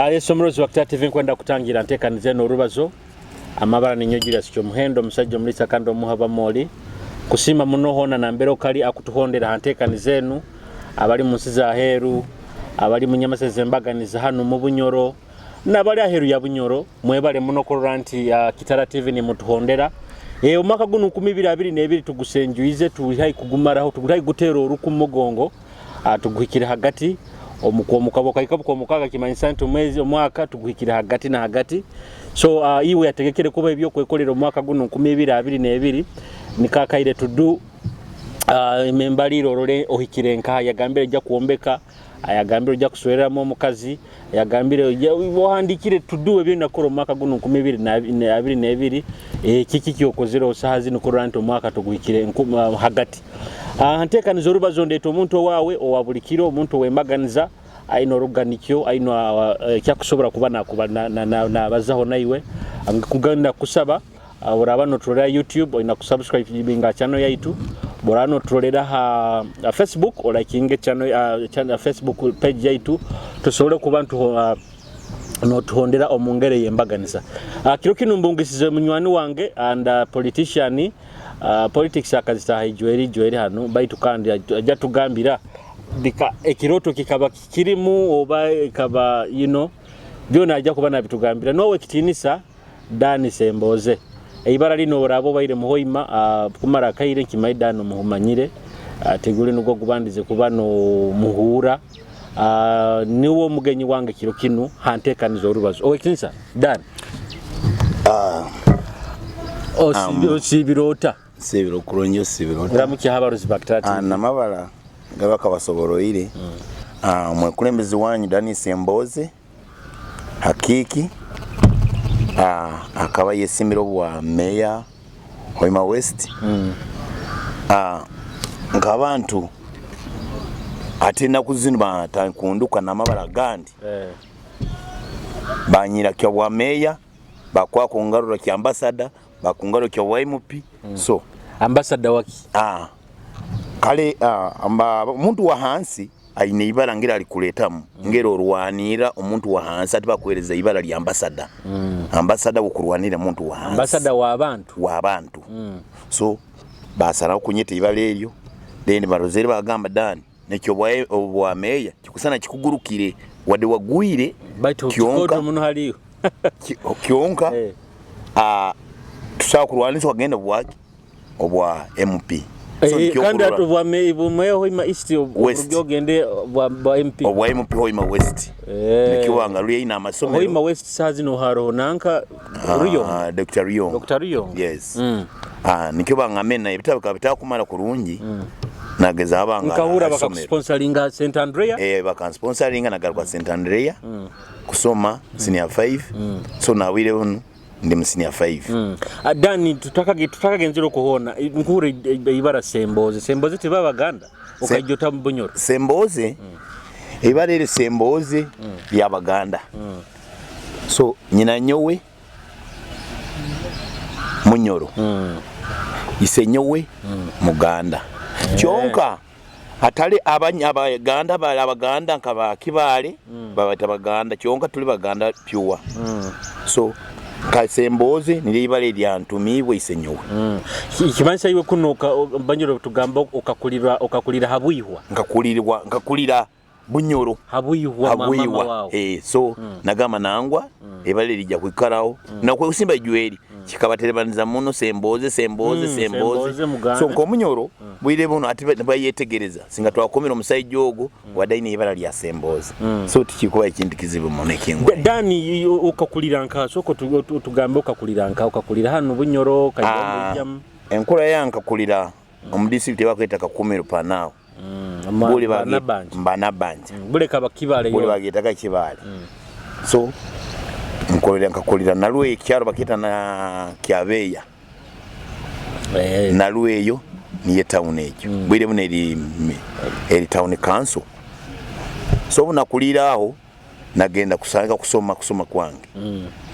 Yesu omurozi wa Kitara TV, nkwenda kutangira ntekaniza eno orubazo. Amabara ninyo Julius Kyomuhendo, omusajja omulisa kandi omuha bamoli. Kusiima muno hoona nambere okali akutuhondera ha ntekaniza enu, abali mu nsi za heru, abali mu Nyamasezi embaganiza hanu mu Bunyoro, nabali aheru ya Bunyoro, mwebale muno kurora nti Kitara TV nimutuhondera. Omwaka gunu 2022 tugusenjuize, tuli haihi kugumaraho, tuli haihi kuguteera oruku mu mugongo. Tuguhikire hagati omu kaika bw'omukaaga, kimanyisa nti omwezi omwaka tuguhikire hagati na hagati. So iwe yategekere kuba ebyokwekolera omwaka gunu 2022, nikakaire tudu embalire orole ohikire nkaha. Yagambire ojja kwombeka, yagambire ojja kuswereramu omukazi, yagambire ohandikire tudu ebyolina kukora omwaka gunu 2022. Kiki kyokozere saha zinu kurora nti omwaka tuguhikire hagati? Ntekaniza orubazo, ndeeta omuntu owaawe owa buli kiro, omuntu ow'embaganiza, aine oruganikyo, aine ekyakusobora kuba nabazaho naiwe. Kugenda kusaba, oraba noturolera YouTube, olina kusubscribinga channel yaitu. Boraba noturolera ha Facebook, olikinge channel, Facebook page yaitu, tusobole kuba notuhondera omu ngeri ey'embaganiza. Kiro kinu mbungisize munywani wange and politician. Politics akazitaha ijweri ijweri hanu, baitu kandi ajja tugambira bika ekiroto kikaba kirimu oba ikaba byona ajja kuba nabitugambira. Nowe ekitiinisa Dan Semboze, eibara lino oraba obaire muhoima kumara akaire, nkimanyi Dan omuhumanyire, tiguli nugwo gubandize kuba nomuhuura. Niwe omugenyi wange kiro kinu hantekaniza orubazo. Owekitinisa Dan, osiibire ota? Nsiibire okurungi, osiibire ota? Ramukyaho abarozi ba Kitara TV. Namabara gabakabasoboroire. Omwekulembezi wanyu Dani Semboze Hakiiki akaba ayesimire obwa meya Hoima West. Nk'abantu hati enaku zinu batakunduka n'amabara agandi, banyira kyobwa meya, bakwaka kungarura kya ambasada, bakungarura kyobwa MP. So Ambasada waki? Kale omuntu wa hansi aine ibara ngeri alikuletamu, ngeri orwanirra omuntu wa hansi, ati bakuhereza ibara lya ambasada. Ambasada wokurwanirra omuntu wa hansi. Ambasada w'abantu. W'abantu. So basaraho kunyeta ibara eryo, then barozere bagamba, "Dan, nekyo obwa meya kikusana kikugurukire wadde wagwire." Baitu kyonka muno haliyo. Kyonka tusobola kurwanisa okagenda bwaki obwa MP. So kandi ati obwa meya Hoima East West. Ogende bwa MP. Obwa MP Hoima West. Nikyo wangaruye ina amasomero. Hoima West saha zino haroho nanka Ruyonga. Dr. Ruyonga. Dr. Ruyonga. Yes. Nikyo bangamena ebitabo bikaba bitakumara kurungi. Nageza abanga. Nkahura bakakusponsoringa St Andrea. Bakansponsoringa, nagaruka St Andrea kusoma senior 5. So nawire hunu ndi mu senior 5. Dani, tutakagenzere okuhoona, nkuhura ibara Semboze. Semboze tiba Baganda? Okaija ota mu Bunyoro? Semboze, ibara eri Semboze lyabaganda. So nyina nyowe Munyoro, ise nyowe Muganda. Kyonka hatali Abaganda, Abaganda nka ba Kibaale babata Baganda, kyonka tuli Baganda pure. So Kasemboze niryo ibara eryantumiibwe ise nyowe. Kimanyisa iwe kuno Banyoro tugamba okakulira Habwihwa. Nkakulirwa, nkakulira Bunyoro. Habwihwa mama wawe. So nagamba nangwa ebara erijja kwikaraho nakwekusimba ijweri kikabaterebaniza muno Semboze, Semboze, Semboze. Semboze. So nk'Omunyoro bwire buno ati bayetegereza singa twakomera omusaija ogo wadde aine ibara lya Semboze, so tikikuba ekintu kizibu muno ekingura. Dani, okakulira nka, sooka otugambe okakulira nka, okakulira hanu Bunyoro, okajja? Enkura yange nkakulira omu district ebakweta Kakumiro Panao. Mbanabanja. Buleka bakibale. Buli bagetaga Kibale. So nkolera nkakulira nalwe ekyaro baketa na Kyabeya. Nalweyo niye town egyo. Bwire buno eri town council. So obu nakulira aho, nagenda kusanga kusoma kwange.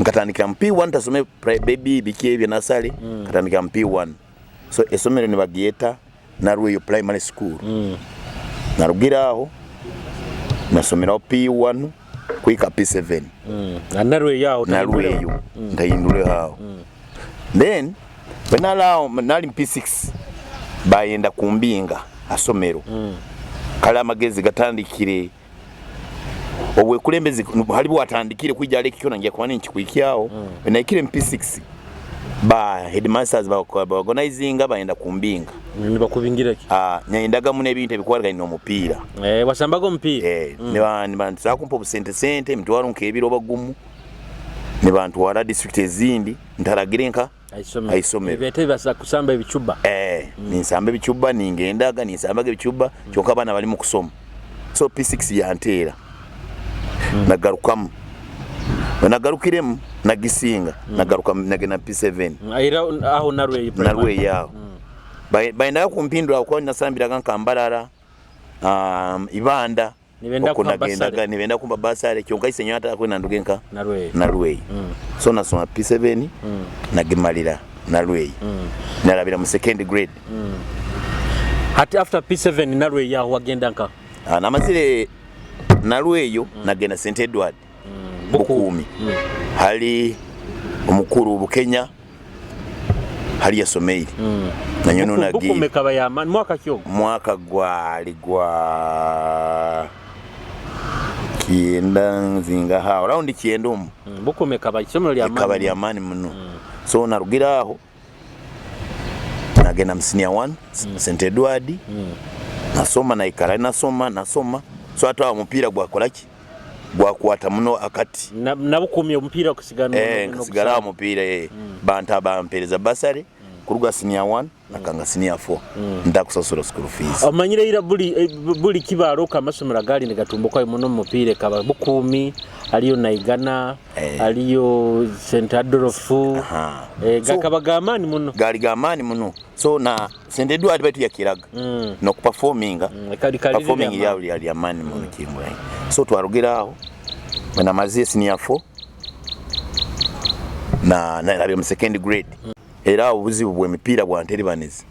Nkatandikira mu P1, ntasome baby biki ebyo nasale, nkatandikira mu P1. So esomero nibagyeta Narweyo Primary School. Narugira aho nasomeraho P1. Kuhika P7. Narweyo aho. Narweyo ntahindure aho. Then bwe nali nali mu P6, bayenda kumbinga asomero. Kale amagezi gatandikire, obwekulembezi hali bwatandikire kwijja aleki kyona nja kuba ninkikwikyaho. Mm. Naikire mu P6, ba headmasters ba organizinga, bayenda kumbinga. Nibakubingira ki? Ah, nyayendaga muno ebintu ebikwatagana n'omupiira. Eh, wasambaga omupiira? Eh, niba kumpa obusente sente emitwaro nk'ebiri oba gumu, nibantwara district ezindi ntaragire nka aisomero. Ebete basa kusamba ebicuba. Eh, ninsamba ebicuba, ningendaga ninsambaga ebicuba, kyonka abaana bali mu kusoma. So P6 yanteera, nagarukamu. Bwe nagarukiremu nagisinga, nagaruka nagenda P7. Era aho Narweyo? Narweyo aho. Bayendaga kumpindura kuba nasambiraga nka Mbarara, Ibanda. Nibenda Okwo kuha nagendaga bursary. Nibenda kumpa bursary, kyonka ise nyowe atakwenda nduge nka Narweyo. Narweyo. So nasoma P7, nagimalira Narweyo, narabira mu second grade. Hati after P7 Narweyo aho wagenda nka? Ah, namazire Narweyo, nagenda St Edward Bukuumi. Hali omukuru Bukenya hali yasomeire nanyo. Bukuumi Nagiire kaba yamani mwaka ki ogwo? Mwaka gwali gwa kyenda nzinga hawo round 90 omu. Bukuumi kaba isomero lya Ekaba lyamaani muno. So narugira aho nagenda mu senior 1 St Edward, nasoma, naikara nasoma nasoma. So ate awo omupiira gwakolaki, gwakwata muno akati. Na Bukuumi omupiira kusigana? Eh, nkasigara awo omupiira, eh. Bantu bampereza bursary kuruga senior 1 nakanga senior 4, ndakusasura school fees. Omanyire ira buli kibaalo amasomero agali nigatumbuka muno mu mupiira ekaba Bukuumi, aliyo Naigana, aliyo St Adolf. Gakaba gamaani muno. Gaali gamaani muno. So na St Edward baitu yakiraga nokuperforminga. Kali Performing liri. Lyabo lyali amaani muno kingulayi. So twarugira aho bwe namaze senior 4 na narabye mu second grade. Era awo obuzibu bw'emipiira bwanteribaniza.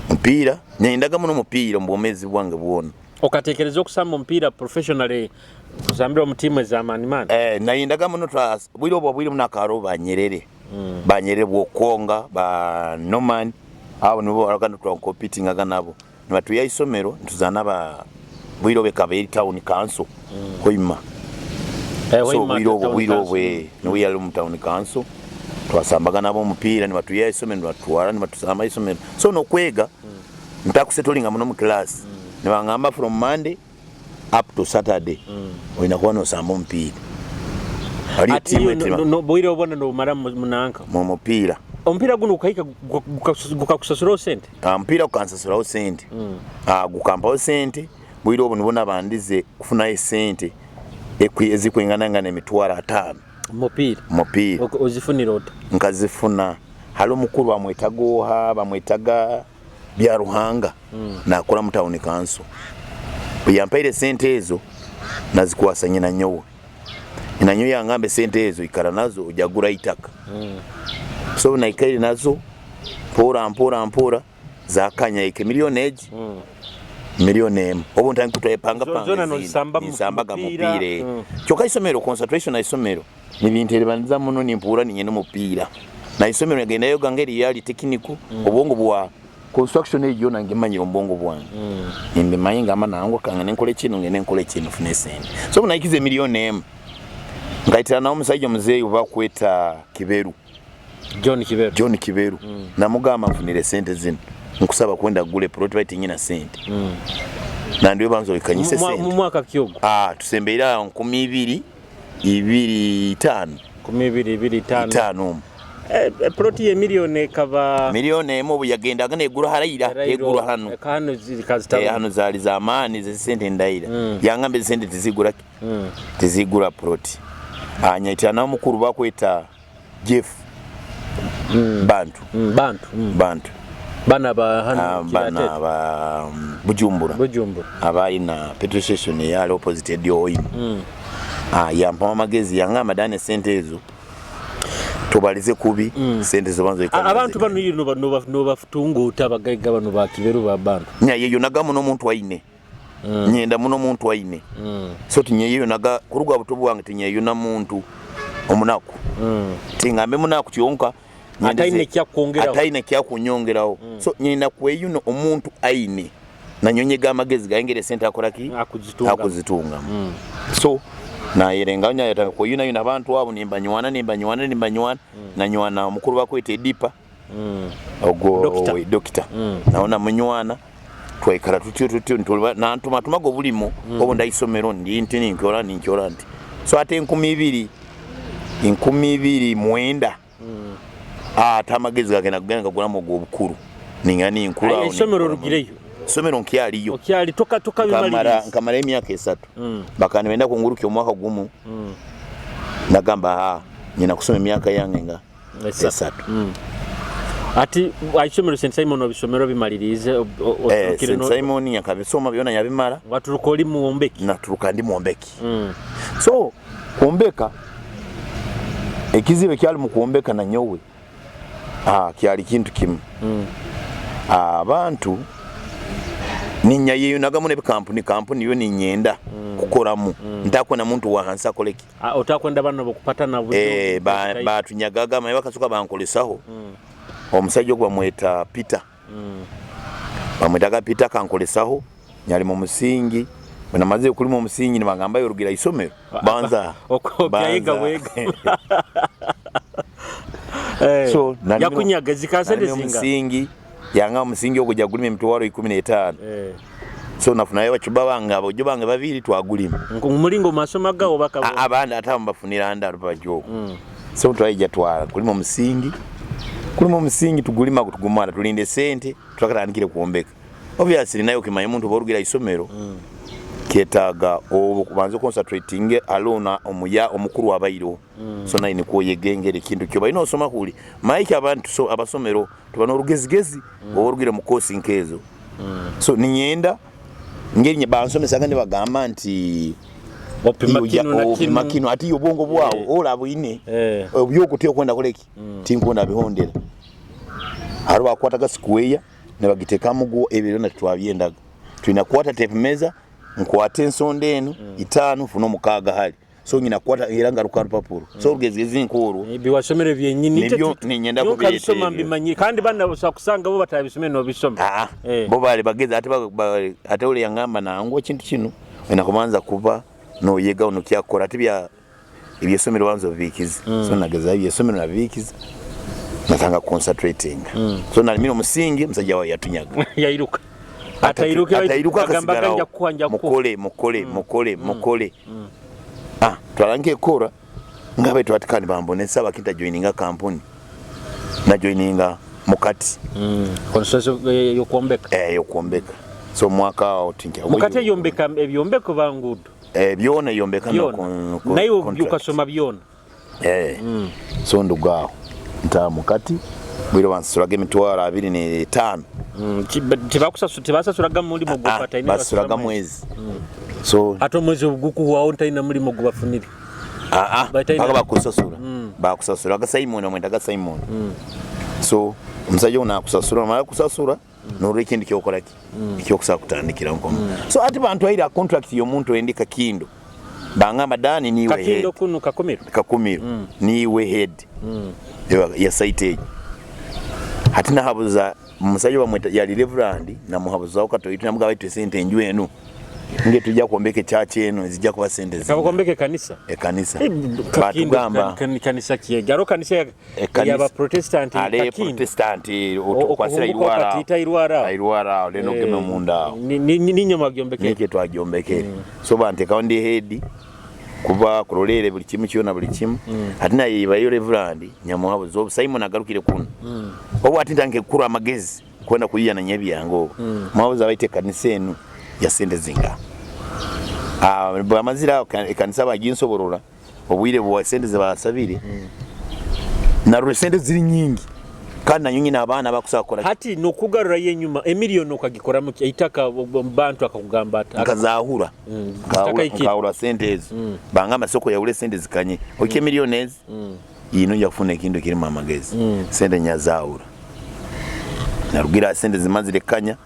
Mupiira nyendaga muno omupiira mu bwomeezi bwange bwona. Okatekereza okusamba omupiira professionally, kusambira omu tiimu ez'amaani maani? Eh, nayendaga muno. Bwire obwo bwire muno akaro ba Nyerere, ba Nyerere bwokonga, ba Norman, abo nibo baraga twakompetingaga nabo, nibatuya isomero ntuzana ba bwire obwo ekaba eri town council Hoima. Eh, So Hoima bwire obwo town bwire council. obwo, niwe yali mu town council, twasambaga nabo omupiira, nibatuya isomero, nibatwara nibatusamba isomero. So nokwega ntakusetolinga muno mu class, nibangamba from Monday up to Saturday olina kuba nosamba omupiira. Waliyo Ati tiimu iyo bwire obona nobumara munanka? Mu mupiira. Omupiira guno gukahika gukakusasuraho sente? Ah, omupiira gukansasuraho sente. Ah, gukampaho sente. Bwire obwo nibwo nabandize kufunayo sente ezikwinganangana 500,000. Mupiira? Mupiira. Ozifunira ota? Nkazifuna hali omukuru bamwetaga oha, bamwetaga Bya Ruhanga, nakora mu town council. Bwe yampaire sente ezo, nazikwasa nyina nyowe. Nyina nyowe yangamba, "Sente ezo ikara nazo, ojagura itaka." So naikaire nazo mpora mpora mpora, zakanya miliyoni egi, 1 million obu ntandika kutwepanga panga Zona ezindi. nozisambaNinsambaga mupiira. mupiira. Kyokka isomero, concentration na isomero nibinterebaniza muno, nimpuura ninyenda omupiira na isomero nagendayo gange yali technical. Obwongo bwa construction eyo yona ngimanyire omu bwongo bwange, nimbimanyi, ngamba nangwa kangende nkole kino, ngende nkole kino nfune esente. So nayikiza 1 million ngaitira nawo omusajja omuzeeyi bakweta Kiberu. John Kiberu. John Kiberu. Namugamba, "Nfunire sente zino, nkusaba kwenda gule plot, baitu nyina sente." Nandiwe banza oikanyise Mu sente. mwaka kyogo? Ah, tusembeire awo 2025. 2025. Itaano omwo. Eh, ploti ye miliyoni ekaba? 1 million obu yagendaga negura haraira, egura hano. Hano Eh, hano zali zamaani zesente ndaira. Yangamba esente tizigura ki, tizigura plot. Anyaitira nawo mukuru bakweta Jeff Bantu. Bantu. Bantu. Bana ba hano? Ah, bana Kiratete. ba Bujumbura. Bujumbura. Abalina petrol station eyali opposite edio Hoima. Ah, yampamu amagezi, yangamba, "Dane, sente ezo tobalize kubi, sente zobanza." Abantu bano iri nobatunguuta abagaiga bano ba Kiberu ba Bantu? Nyayeyo nagamu n'omuntu aine. Nyenda muno omuntu aine. So tinyeyunaga kuruga buto bwange, tinyeyuna muntu omunaku. Tingambe munaku kyonka. Ataine ekyakukwongeraho. Ataine ekyakunyongeraho. So nyina kweyuna omuntu aine, nanyo nyega amagezi gange esente akora ki? Akuzitungamu. Akuzitungamu. So nayerenga nyayatanga kweyuna yuna abantu abo, nimbanywana, nimbanywana, nimbanywana. Nanywana omukuru bakweta Edipa. Ogwo Dokita. Dokita. Nawe namunywana, twaikara tutyo tutyo, nantuma tumaga obulimo obu ndaisomero ndi nti ninkora ninkora nti. So ate 2009, ate amagezi gagenda kugenda kaguramu ogw'obukuru, ninga ninkura aho. Isomero ninkura. Orugireyo? Isomero nkyaliyo. Okyali tokabimaliriza? Nkamara emyaka 3. Bakaba nibenda kungurukya omwaka gumu. Nagamba, ha, nyina kusoma emyaka yange nga 3. 3. Ati aisomero St Simon obisomero bimalirize oturukire St Simon nyakabisoma byona nyabimara. Waturuka oli muwombeki? Naturuka ndi mwombeki. So kwombeka, ekizibu ekyali mu kwombeka na nyowe, kyali kintu kimu. Abantu ninyayeyunagamu n'ebikampuni, kampuni yo ninyenda kukoramu, ntakwenda muntu wa hansi akoleki. Ah, otakwenda bano bokupatana bujo. Batunyagaga maye bakasuka bankolesaho. Omusajja ogwo bamweta Peter. Bamwetaga Peter, kankolesaho nyali mu musingi. Bwe kulima omusingi nibagamba yorugira isomero banza. Okyayiga Banza. Bwega. So Yakunyaga zikasente nalima zinga? Omusingi yanga omusingi ogwo jagulima 150,000. So nafunayo bacuba bange, abojo bange babiri, twagulima. Mulingo masomo gawo baka? Abandi ate abo bafunira ndalo bajogo. So twaija twala kulima omusingi, kulima omusingi, tugulima tugumala, tulinde sente twakatandikire kwombeka. Obviously nayo kimanye omuntu oba isomero kyetaaga obanze concentrating alone, omuya omukuru abairo. So naye nikwo yegengera ekintu kyo balina osoma kuli maiki abantu. So abasomero tuba n'olugezigezi oba olugire mu kosi nkezo. So ninyenda ngeri bansomesaga ne bagamba nti Opima iyo kino na opima kino. Kino ati obwongo bwawo olaba bwine obyokutya okwenda koleki tinkwenda bihondera. Hariho bakwataga square ne bagitekamu gwo, ebyo byona twabyendaga. Tulina kukwata tape measure, nkwata ensonda eno 5, funa 6 hali. So nyina kukwata era ngaruka rupapuro. So olugezigezi nkorwo. Biwasomero byenyini. Nibyo ninyenda kubireeta Kabisoma ebyo. mbimanyi kandi bana bosa kusanga bo batabisome nobisoma. Ah, bo bali bagezi ate ate ule yangamba nangwa ekintu kino olina kubanza kuba noyega ono kyakora, ate bya ebyesomero banza obibikiza. So nageza ebyesomero nabibikiza, natanga concentrating. So nalimira omusingi, omusajja wawe yatunyaga. Yairuka, atairuka. Atairuka. Agambaga Akasigalawo. Nja kukuwa, nja kukuwa. Mukole, mukole, mukole, mukole. Ah, twalanka ekora nga baitu ati kandi bambonesa bakinta joininga kampuni, na joininga mukati. Construction yokwombeka. Yokuombeka. So mwaka awo tinja Mukati eyombeka ebyombeko bangudo? Byona eyombeka no Byona. Naye contract. ukasoma byona? So ndugaawo nta mukati bwire bansasulaga 25,000. Tebasasulaga mulimu Ah, gwopata? basasulaga mwezi. So Ate omwezi ogukuhwawo ntalina mulimu gubafunire? Ah, ah, Batalina- paka bakusasula, bakusasula Simon, omwentaga Simon. So omusajja ono akusasula, omala kusasula nolwa ekindi kyokolaki ekyokusaba kutandikira nkomo. So ate bantwaire contract y'omuntu endi Kakindo, bangamba, "Dani, niwe head." Kakindo kuno Kakumiro? Kakumiro. "Niwe head ya site eyo." Ate nahabuza omusajja bamweta yali reverend, namuhabuzaho katoito, namugamba itu sente enju eno nge tujja kwombeka ekyaki eno ezijja kuba sente zino. Kabakombeka ekanisa? Ekanisa. Kakindo. Batugamba Kanisa kyegaro kanisa Ekanisa- yaba Protestant. Ale Kakindo. Protestant okwasira Okuhunguka irwara. okatiita irwara. Irwara awo leno ogeme munda awo. Ninyuma gyombekere. Nike twagyombekere. So bantekawo ndi head kuba kulolere buli kimu kyona, buli kimu. Ate naye ibayo reverend nyamuhabuzi obu Simon agarukire kuno obu ati ntanke kukura amagezi kwenda kuyiya na nyebyange obu muhabuzi abaite ekanisa eno ya sente zinga. Ah, bwamazira awo ekanisa baginsoborora obwire bwa sente zebasabire, narura sente ziri nyingi kandi nanyo nyina abaana bakusaba kukora. Hati nokugarurayo enyuma, emiliyoni okagikoramu ki? Eitaka bantu akakugamba ati Nkazahura. Itaka iki? Nkahura sente ezo, bangamba soko yahura sente zikanye oke miliyoni ezi ino ojja kufuna ekintu ekirimu amagezi. Sente nyazahura, narugira sente zimazire kanya.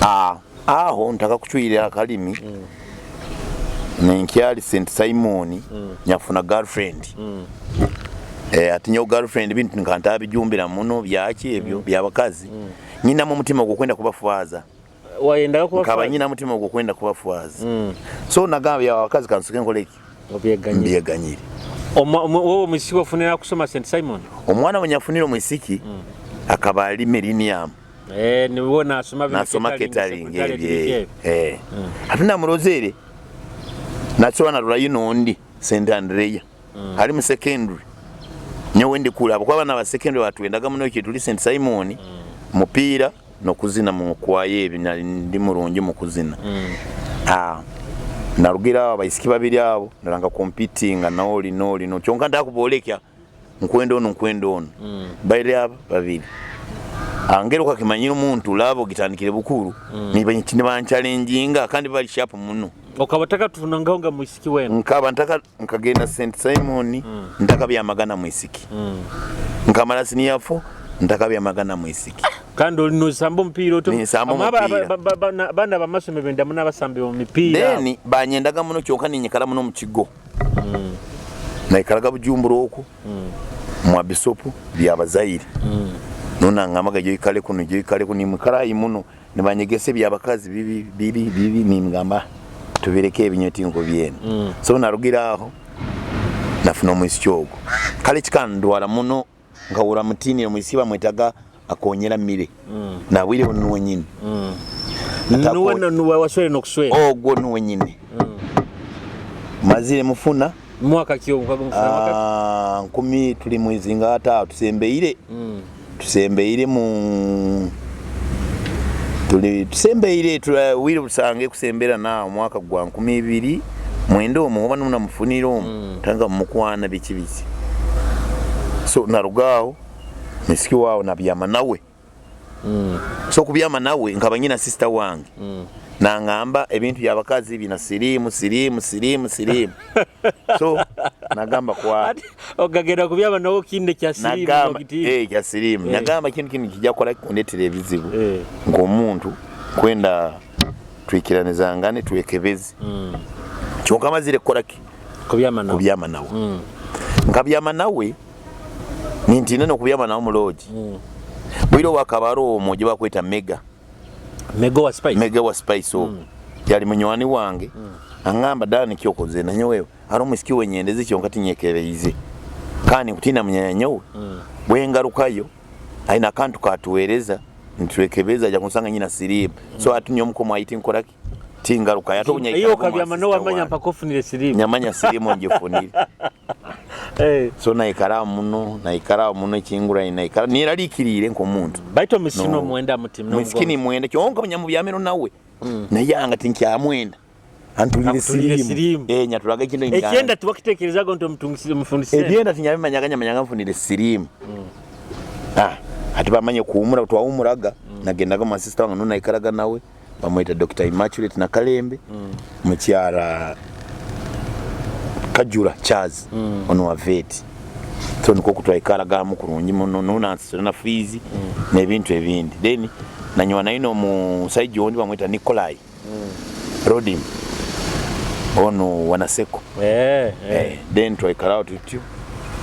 Ah, Aho ntakakucwire akalimi, nenkyali St Simon, nyafuna girlfriend. Ati nyowe girlfriend bintu nka ntabijumbira muno byaki ebyo byabakazi. Nyinamu omutima ogwokwenda kubafwaza. Wayendaga kuba Nkaba father? Nyina omutima ogwokwenda kubafwaza. So nagamba byabakazi kansoke nkole ki? Obyeganyire. Mbyeganyire. Wowe omwisiki wafunira kusoma St Simon? Omwana wenyafunire omwisiki akaba ali Millennium. Niwe nasoma bino. Nasoma catering, catering. Secretariat. Ebyo. Biki ebyo. Ate namurozere nasoba narurayo nondi St Andrea, ali mu secondary, nyowe ndikura kuba abana ba secondary batwendaga muno ekyo tuli St Simon, mupiira nokuzina mu kwaye ebi nali ndi murungi mu kuzina. Narugira abo abaisiki babiri abo naranga competinga naoli noli no kyonka ntakubolekya nkwenda ono, nkwenda ono. Baire abo babiri angero kakimanyira omuntu labo gitandikire bukuru, nibanchallenginga kandi bali sharp muno. Okaba takatunangaho nga mwisiki wena? Nkaba ntaka nkagenda St Simon ntakabyamagana mwisiki, nkamara senior 4 ntakabyamagana mwisiki. Kandi oli nosamba omupiira otyo? Ninsamba Ama omupiira. Baana bamasomero benda muno abasambi mu mipiira. Then banyendaga muno kyonka ninyikara muno mu kigo. Naikaraga Bujumbura okwo mwa bisopu byabazaire, nonangambaga joikale kuno, joikale kuno, nimukarayi muno nibanyegesa ebyabakazi bibi bibi bibi, nimugamba tubireke ebinyo tinko byene. So narugira aho nafuna omwisiki ogwo, kale kikandwara muno nkahura mutinire. Omwisiki bamwetaga Akonyera Mire, nabwire buno nuwe nyine. Nuwe nuwe waswere nokuswera? Ogwo nuwe nyine mazire mufuna. Mwaka ki ogwo mufuna? Mwaka ki? nkumi tuli mwezi nga 5 tusembeire, tusembeire mu tuli tusembeire wire busange kusembera na omwaka gwa 2009 omwo oba nuna mufunire omwo, tanga mukwana biki biki. So narugaho misiki wawe nabyama nawe. So kubyama nawe nkaba nyina sister wange, nangamba ebintu byabakazi bina sirimu sirimu sirimu sirimu. So nagamba kwa Ati okagenda kubyama nawe kinde kya sirimu? Nagamba nogitiina. Kya sirimu. Nagamba kintu kino kijja kukola kundetera ebizibu nk'omuntu kwenda twikiranizangane twekebeze. Kyonka mazire kukola ki? Kubyama nawe. Kubyama nawe. Nkabyama nawe nintiina nokubyama nawe mu lodge. Bwire owakabaro omwo gye bakweta Mega. Mega wa Spice. Mega wa Spice ogwo yali munywani wange. Angamba dani kyokoze nanyowe ari omwisiki wenyendeze kyonka tinyekereize kandi nkutina munyanya nyowe bwengarukayo aina akantu katuwereza nitwekebeza aja kunsanga nyina sirimu. So atunye omukomo ayiti nkoraki tingarukayo ate obunya. Iyo okabyama nawe wamanya mpaka ofunire sirimu. Nyamanya sirimu ngifunire. So naikara muno, naikara muno ekingura naikara niralikirire nk'omuntu. Baitu omusiki No. nomwenda mutima? Mwisiki nimwenda kyonka munyamubyamiro nawe nayanga tinkyamwenda antulire. Akutulire sirimu. Sirimu. Nyatulaga ekintu. Ekyenda tiwakitekerezaga nti omutungisize mufundise. Ebyenda tinyabimanyaga, nyamanyaga nfunire sirimu. Ati bamanye kuhumura twahumuraga, nagendaga mu sister wange nunaikaraga nawe bamwita Dr. Immaculate Nakalembe, mukyara Kajura Charles, ono wa vet. So niko kutwaikaragamu kurungi muno nunansasura na fees n'ebintu ebindi. Then nanywa naye n'omusajja ondi bamwita Nikolai Rodin, ono wanaseko. Then twaikaraho tutyo.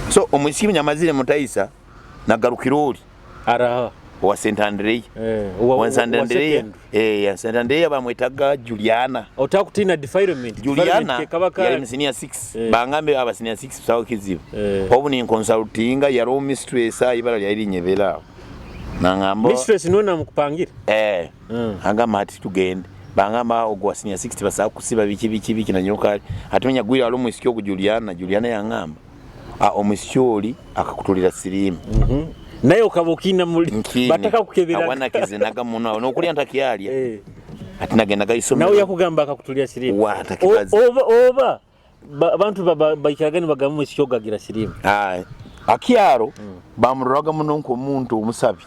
So omwisiki nyamazire mutaisa nagarukira oli Araha? Owa St Andrea. Owa St wa Andrea. Secondary. Ya St Andrea bamwetaga Juliana. Otakutina defilement. Juliana. Defilement kekaba yali mu senior 6. Bangambe aba senior 6 sawa kizibu. Obu ni consultinga yari mistress ibara lyari linyebera aho nangamba. Mistress niwe namukupangira? Eh. Agamba ati tugende, bangamba ogwo wa senior 6 basaba kusiba biki biki biki nanyoka ati menya gwira ali omwisiki ogu Juliana. Juliana yangamba, ah, omwisiki oli akakutulira sirimu. Naye okaba okina muli Nkini. bataka kukebera. Awana kizenaga muno nokulya ntakyalya. Ati nagendaga Nawe isomero. yakugamba akakutulira sirimu? Wa, atakibaza. Oba abantu baikaraga nibagamba omwisiki ogagira sirimu. Ah, akyaro bamuroraga muno nk'omuntu omusabi.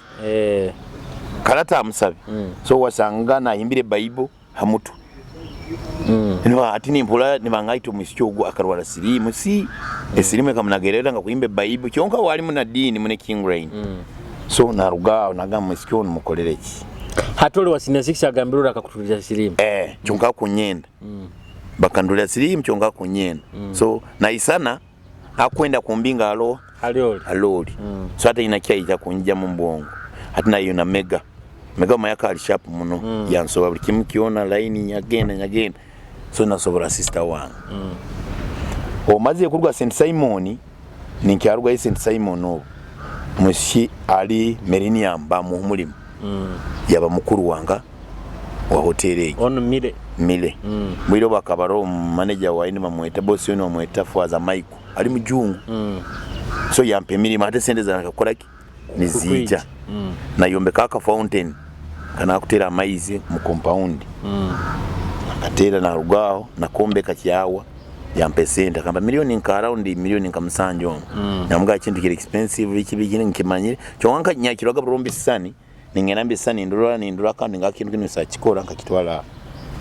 Karata amusabi. So wasanga nahimbire Bible hamutwe. Niba ati nimpula nibangaita omwisiki ogwo akarwara sirimu si esirimu ekamunagerera nga kuhimba Bible kyonka wali muna dini mune King Rain. So naruga aho nagamba omwisiki ono mukolere ki? Hati oli wa senior 6 agambire ori akakutulira sirimu. Eh, kyonka kunyenda. Bakandulira sirimu kyonka kunyenda. So naisana akwenda kumbinga alo Hali oli. Aloli. So ate ina kyaija kunjja mu bwongo. Ate nayo na mega. Mega mayaka ali sharp muno. Yansoba buli kimu kyona line nyagenda nyagenda. So nasobora sister wange. Omaze kuruga St Simon, ninkyaruga St Simon obu. Mushi ali Millennium bamuha omulimu. Yaba mukuru wanga wa hoteli egyo. Ono mire. Mile. Bwire bakabaro manager wa ine bamweta boss wene bamweta Father Michael ali mujungu. So yampa emirimo ate sente zange akakora ki niziija. Kukwija. Nayombeka aka fountain kanakutera amaizi mu compound. Akatera narugaho nakombeka kyawa yampa esente akamba milioni nka around milioni nka 7 omwo. Namuga ekintu kiri expensive iki biki nkimanyire kyonka nyakiraga burombi sani ningenda mbisani ndurora nindura kandi ngakintu kinu sakikora nkakitwala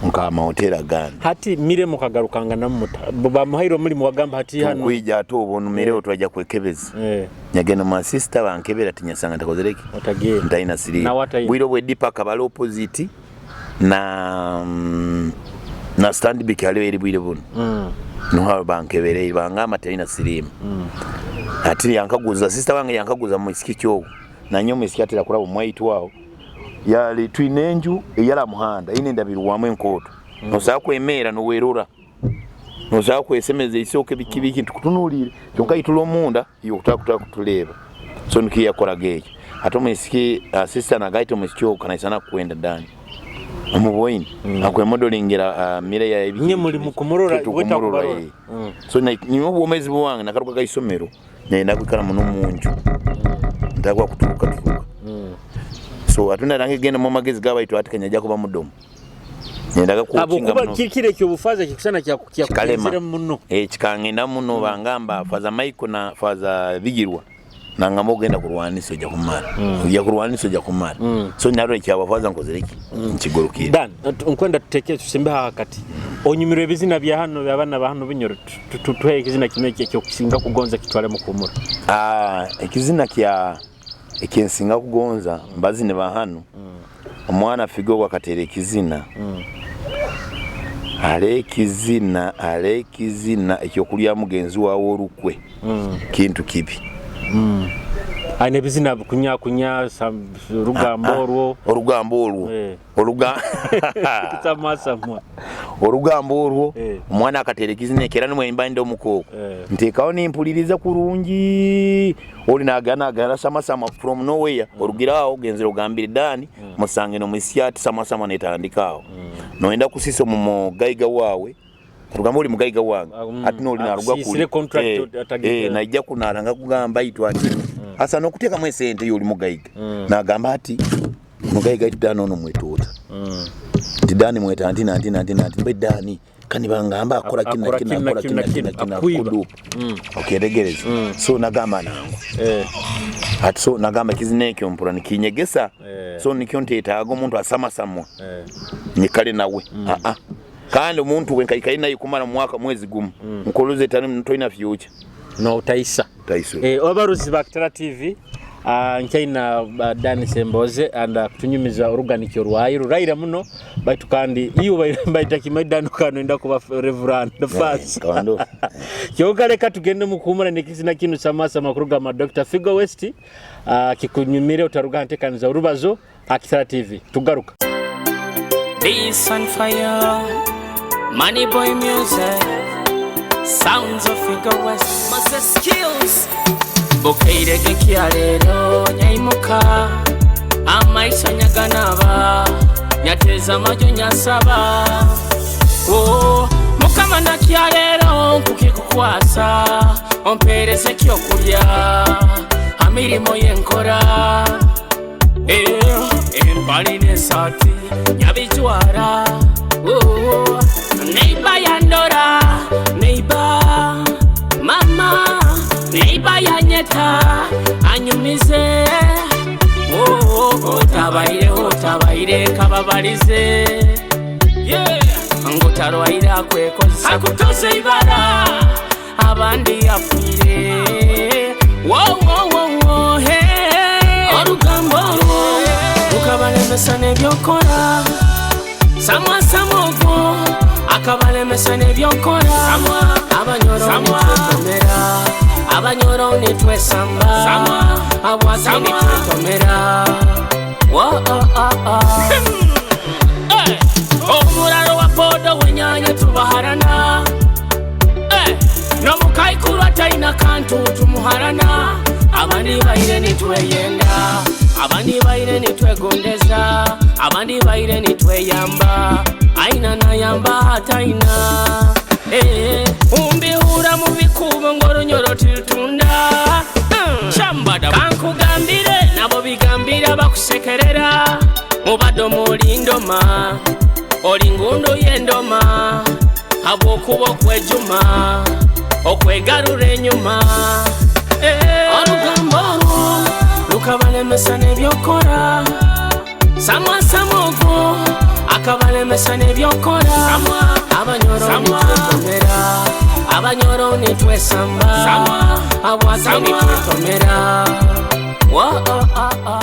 nka amahoteli agandi. Hati mire mukagarukanga namuta. Bamuhaire omulimu wagamba hati hano. Tukwija ate obwo mireo twajja kwekebeza. Nyagenda mu sister bankebera tinyasanga ntakozereki. Otagenda. Ntaina siri. Na wataina. Bwiro bwe dipa kabalo opposite na na Stanbic haliyo eri bwire buno. Nuha bankebere bangamba talina sirimu. Ati yankaguza sister wange yankaguza mu isiki kyogo. Nanyo mu isiki atera kurabo mwaitu aho. Yali twinenju eyala muhanda ine ndabirwamu enkoto. Nosaba kwemera no werura. Nosaba kwesemeza isoke bikibiki tukutunulire. Kyonka itulo munda iyo kutaka kutuleba. So nikiya kola geje. Ate omwisiki sister nagaita omwisiki owo kanaisana kwenda dani. Omuboyini. Akwe modelingira mire ya ebi. Nye muri mukumurora Tukumurora, weta kubarora. eh. So na nyuma obwomezi bwange nakaruka kaisomero nenda kwikara muno munju. Ndagwa kuturuka turuka. So atunda nange genda mu magezi gabaitu ati kanya kuba mudomo. Nendaga Abo kukinga kuba muno. kikire kyobufaza kikusana kya kya Kikalema. kuzira muno. Kikangenda muno bangamba Father Michael na Father Bigirwa. Nangamba ogenda kurwanisa ojja kumara. Ojja kurwanisa ojja kumara. So narwo ekyabafaza nkozere ki? Nkigurukire. Dan, nkwenda tuteke tusimbe hakati. Onyumirwe ebizina bya hano bya bana ba hano binyoro tuhe ekizina kimwe ekyo kusinga kugonza kitwale mu kumura. Ekizina kya ekinsinga kugonza mbazine ba hano. Omwana Figo wakatere ekizina. Ale ekizina, ale ekizina ekyokulya mugenzi wawe olukwe. Kintu kibi. Aine ebizina kunya kunya rugambo orwo. Orugambo orwo. Kutamasamwa. Orugambo orwo. Omwana akatere ekizina ekera nimwemba ndi omukoko. Nteekawo nimpuliriza kurungi. Oli nagana agana sama sama from nowhere. Orugirawo ogenzere ogambire Dani musange no mwisiati sama sama netandikawo. Noenda kusisa mu mugaiga wawe. Rugamba oli mugaiga wange. Ati noli naruga Akusisire kuli. contract atagikira. Naija kunaranga kugamba itwa ati. Asa nokuteekamu esente yo oli mugaiga. Nagamba ati mugaiga itu Dani ono mwetota. Nti Dani mweta nti nanti nanti nanti mbe Dani kani bangamba akora kina Akora kina kina akora kina kina kina, kina kina akwiba. kudu. Okeregereza. So nagamba nangu. Ati so nagamba kizina ekyo mpura nikinyegesa. So nikyo nteetaaga omuntu asamasamwa. Nyikale nawe. Kandi omuntu we nkaikali naye kumara mwaka mwezi gumu. Nkoloze tani toina future. No utaisa. Utaisa. Obaruzi ba Kitara TV nkaina Dani Semboze and kutunyumiza oruganikyo rwayo ruraira muno baitu kandi iyo baita kimai Dani kano enda kuba reverend first. Kawando. Kyonka leka tugende mukumura nekizina kinu samasa makuru ga Dr. Figo West kikunyumire utaruga ntekaniza urubazo Kitara TV tugaruka. This on fire, Money Boy music, sounds of Figo West, Master skills. Bukeire kekya lero nyaimuka, amaiso nyaganaba, nyateza majo nyasaba. Oh, mukama nakya lero nkukikukwasa, ompereze kyokulya, amirimo yenkora. Empali n'esaati nyabijwara. Oh, neiba yandora, neiba mama, neiba yanyeta anyumize. Oh, otabaire, otabaire kababalize. Yeah, ngutarwaire akwekozesa akutoze ibara abandi afiire. Wo, wo, wo, wo, hey. Orugambo olwo lukabalemesa n'ebyo Nebyokora Samwa Samwogo akabalemesa nebyokora. Abanyoro nitwetomera, abanyoro nitwesamba, abwaki nitwetomera. Wo, oh, oh, oh. Eh, omuraro wa bodo wenyanya tubaharana. Eh, n'omukaikuru ataina kantu tumuharana. Abandi baire nitweyenda, abandi baire nitwegondeza, abandi baire nitweyamba, aina nayamba ataina. Eh, umbihura mu bikubo ng'orunyoro tirutunda. Shambada kankugambire nabo bigambira bakusekerera, mubadde mulindoma oli ngundu y'endoma, habwokuba okwejuma okwegarura enyuma. Eh, olugambo olwo lukabalemesa n'ebyokora. Samwa Samwogo akabalemesa n'ebyokora. Abanyoro nitwetomera, abanyoro nitwesamba, abwaki nitwetomera. Wo, oh, oh,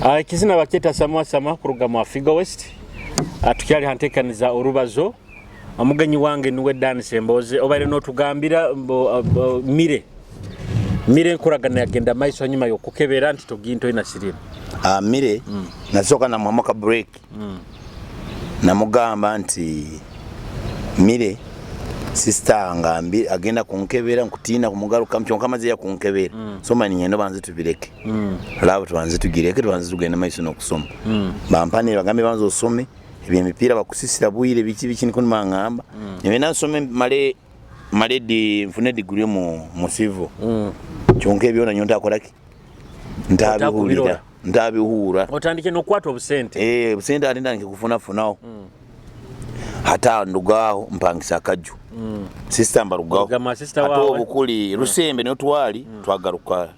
oh. Ekizina bakyeta Samwa Samwa kuruga mu Afigo West. Tukyali hantekaniza orubazo. Omugenyi wange niwe Dan Semboze, obaire notugambira mbo, mire mire enkoragana yagenda maiso hanyuma yokukebera nti toginto ina sirimu. Mire nasooka namuhamu ka break, namugamba nti mire sister ngambi agenda kunkebera, nkutiina kumugarukamu, kyonka amaze yakunkebera, so mani ngenda banze tubireke, labo tubanze tugireke, tubanze tugende maiso n'okusoma. Bampanire bagambe banze osome ebyemipiira bakusisira bwire biki biki, niko nibaŋŋamba nyowe nansome male male di nfune degree mu civil, kyonka ebyona nyo ntakoraki, ntabihurira. Otakubirora. Ntabihura. Otandike nokukwata obusente. Eh, busente ate ntandike kufunafunawo, ate ndugaho mpangisa akaju, sister mbarugaho. Ogamba sister ate wawe. Obukuli Rusembe niyo twali twagaruka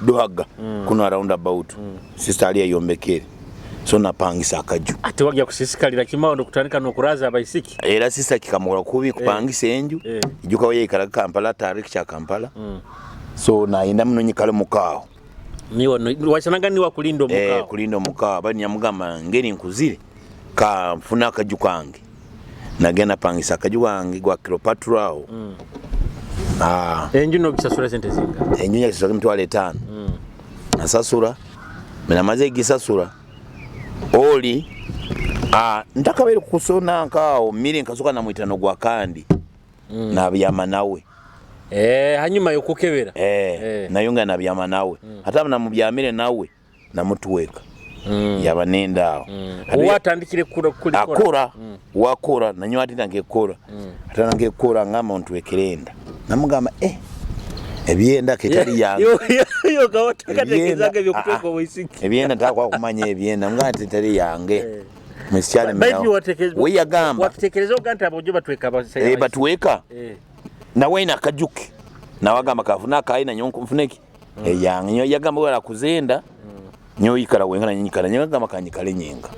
Duhaga kuno around about sister ali yayombekere, so napangisa akaju. Ate wajja kusisikalira kimawo nokutandika nokuraza abaisiki. Era sister kikamukora kubi kupangisa enju. Ijuka we yaikaraga Kampala, tariki kya Kampala, so nayenda muno nyikale mukaaho. Niwe wasanaga niwa kulinda omukaawo. Kulinda omukaawo, bali nyamugamba ngeri nkuzire ka nfune akaju kange, nagenda pangisa akaju kange gwa Cleopatra aho. Enju nogisasura sente zinga? Enju nyakisasura 50,000. Nasasura, namaze gisasura oli ntakabaire kusona nkaawo mire nkasoka namwitano gwa kandi nabyama nawe. Hanyuma yokukebera. Nayo nga nabyama nawe, ate namubyamire nawe namutweka, yaba nendaawo. Owatandikire kulikora. Akora wakora nanyo ati nange kora, ate nange kora ngamba ontwekerenda, namugamba ebyenda ketali yange. Yo kawatakatekezaga ebyokutweka obwisiki. Ebyenda ntakwa kumanya ebyenda, mugamba tetali yange mwisikyale. Baitu watekereza we yagamba wakitekereza oga nti abojo batweka abasajja. Batweka. Nawe ina akajuke nawagamba kafuna akayi nanyo nfuneki eyange, nyo yagamba wala kuzenda nyo ikara wenga nanyo nyikara, nyo yagamba kanyikale nyenga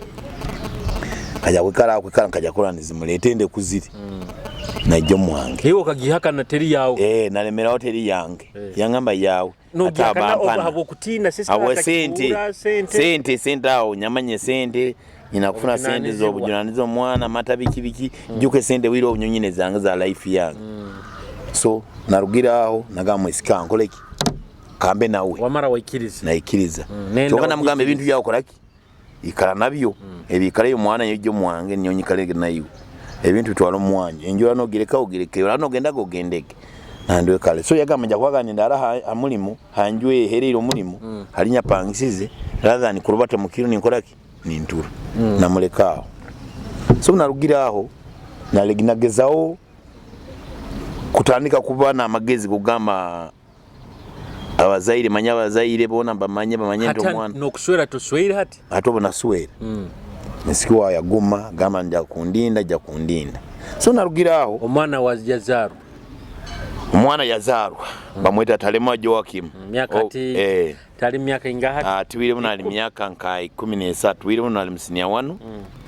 kaja kwikara kwikara nkaja kula nizimulete nde kuziri najjo mwange. Hiyo ukagihakana teri yawe. Nalemeraho teri yange. Yangamba yawe. Nogihakana oba habwokutina sister Awe sente. Atakikura sente. Sente sente awo nyamanye sente nyina kufuna sente. Obuvunanyizibwa. Z'obujunanizibwa omwana mata biki biki, juke sente wira obunyonyine zange za life yange. So narugira aho nagamba mwesika nkoleki kambe nawe. Wamara waikiriza. Naikiriza. Nenda kyokka namugamba waikiriza. Ebintu byakola ki ikara nabyo ebikarayo omwana yojjo mwange nyo nyikalege nayo ebintu bitwala omwanje enjura nogireka ogireke ora nogendaga ogendege nandwe kale. So yagamba nja kwaga ndara ha mulimu hanjwe ehereire omulimu hali nyapangisize rather than kurubata mukiro ninkoraki nintura, namuleka aho. So narugira aho nagezaho kutandika kuba n'amagezi kugamba abazaire manye abazaire bona bamanye bamanye nti Hata omwana nokuswera toswere hati. Ate obu naswera ensiki wawe yaguma gamba nja kundinda nja kundinda, so narugira aho. Omwana wa yazarwa. Omwana yazaarwa bamweta Talema Joakim. Myaka Oh, ti tali myaka ingaha? Tuwire buno ali myaka nka 13, tuwire buno ali mu senior 1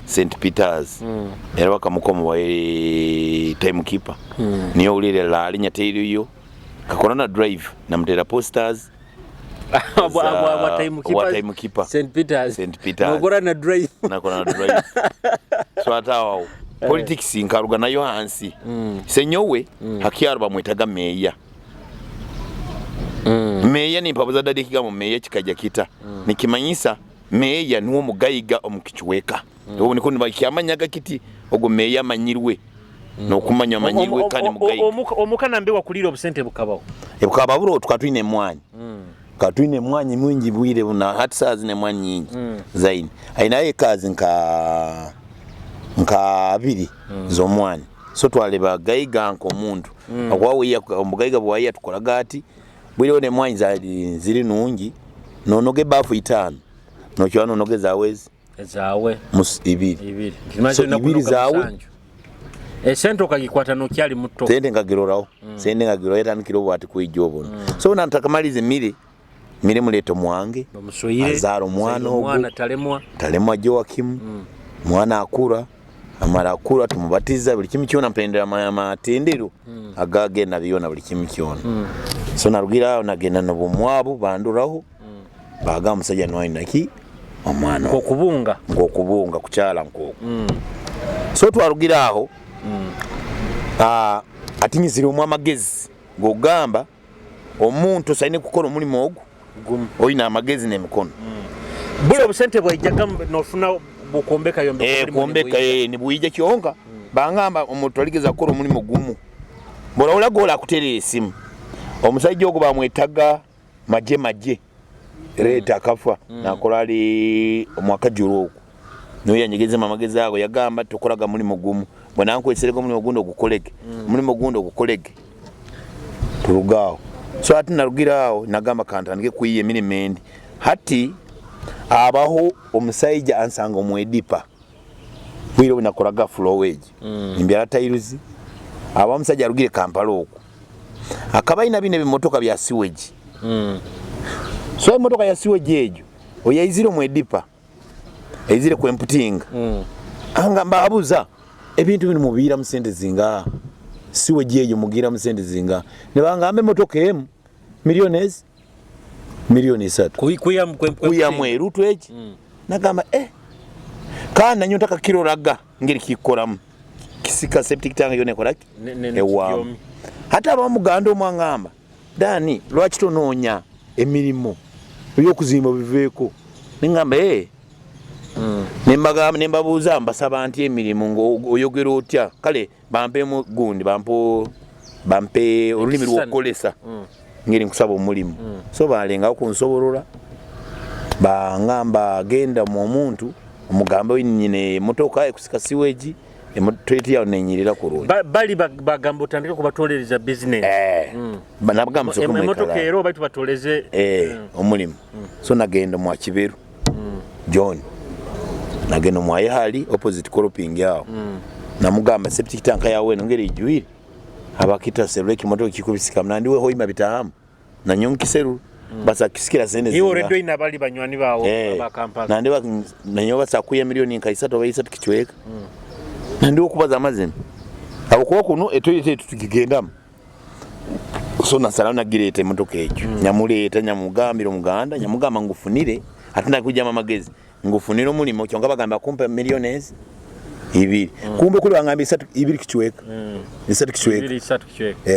St Peters, era bakamukoma wa time keeper niyo ulire laali nyateiriyo kakora na drive namutera posters. Wa timekeeper. St Peters. St. Peters. Nokora na drive. Nakora na drive. So ate awo politics nkaruga nayo hansi. Senyowe hakyaro bamwetaga meya. Meya nimpabuza dadi ekigambo meya kikajja kita. Nikimanyisa meya niwo mugayiga omukichweka. Obu niko nibakyamanyaga kiti ogwo meya amanyirwe. Nokumanya amanyirwe kandi mugayiga. Omuka nambe wakulira obusente bukabaho. Bukaba buro tukaba twine emwanyi. Tukaba twine emwanyi mwingi bwire buna hati saa zine emwanyi nyingi zaine. Ainayo ekazi nka abiri z'omwani. So twareba gaiga nk'omuntu. Okuba omugaiga bwaiya tukoraga ati bwire nemwanyi zali ziri nungi nonoga ebafu 5 nokywa nonoga zawezi Zawe ibiri. Ibiri. So, ibiri zawe. Esente okagikwata nokyali muto. Sente nkagiroraho. Sente nkagiroraho etandikira obu ati kwijja obuno. So natakamaliza emire mire muleeta omwange. Bamuswire. Azaara omwana ogwo. Omwana talemwa. Talemwa Joakim. Mwana akura. Amara akura tumubatiza buli kimu kyona mpendera amatendero agagenda byona buli kimu kyona. So narugira aho nagenda nobumwabu banduraho. Bagamba omusajja nwalina ki omwana ogwo. Okubunga. Ng'okubunga kukyala nk'okwo. So twarugira aho. Atinyizire omu amagezi g'okugamba omuntu osaine kukora omulimu ogwo oine amagezi n'emikono. Buli obusente bwaijaga nofuna bwokombeka yombeka. Kwombeka nibwija kyonka. Bangamba omuntu aligeza kukora omulimu gumu. Borahura gola akuterera esimu. Omusajja ogwo bamwetaga maje maje. Leta akafa nakora ali omwaka juru ogwo. Niwe yanyegeze amagezi ago yagamba tukoraga mulimu gumu. Bwana nkwesere omulimu gundi ogukolege. Omulimu gundi ogukolege. Turugaho. So ati narugira aho nagamba kantandike kuyiya emirimu endi. Hati abaho omusaija ansanga omwedipa. Bwire obu nakoraga flow egi. Nimbyara tiles. Aba omusajja arugire Kampala okwo. Akaba aina bine ebimotoka bya sewage. So emotoka ya sewage egyo oyaizire omwedipa. Aizire kwemputinga. Angamba abuza ebintu bino mubiira mu sente zinga. Sewage eyo mugira mu sente zinga. Nibangamba emotoka emu miliyoni 3. Kuya mweru tweki. Nagamba kandi nanyo ntaka kiroraga ngeri kikoramu. Kisika septic tank yone koraki? Ewa. Hata abamuganda omwangamba Dani lwaki tonoonya emirimu ey'okuzimba biveeko? Nengamba Nembagamba nembabuuza mbasaba nti emirimu ng'oyogera otya? Kale bampemu gundi bampe olulimi lw'okukolesa ngeri nkusaba omulimu. So balengaho kunsoborora bangamba genda mu omuntu omugambe nyine emotoka ekusika siweji toilet yawe nenyirira kurungi. Bali bagamba otandike kubatolereza business. Nabagamba soko Emotoka mwekala. ero baitu batoleze Omulimu. So nagenda mwa Kiberu. John. Nagenda mwa Yehali opposite cropping yao. Namugamba septic tank yawe ngeri ijuire. Abakita sereki motoka kikubisika mnandiwe hoima bitahamu. Na nyonkiseru basa kisikira sente Iwe already ina bali banywani bawo ba Kampala. Nandiwa nanyo basa kuya milioni nka 3 oba 3 kichweka. Nandiwa kubaza amazima. Abo kuba kuno etoilet etu tukigendamu. So nasala nagireta emotoka ekyo. Nyamuleta nyamugambira omuganda nyamugamba ngufunire ate nakujama amagezi ngufunire omulimo kyonka bagamba kumpa milioni 2. Kumbe kuli bangamba 3 2 kichweka. 3 kichweka. 2 3 kichweka.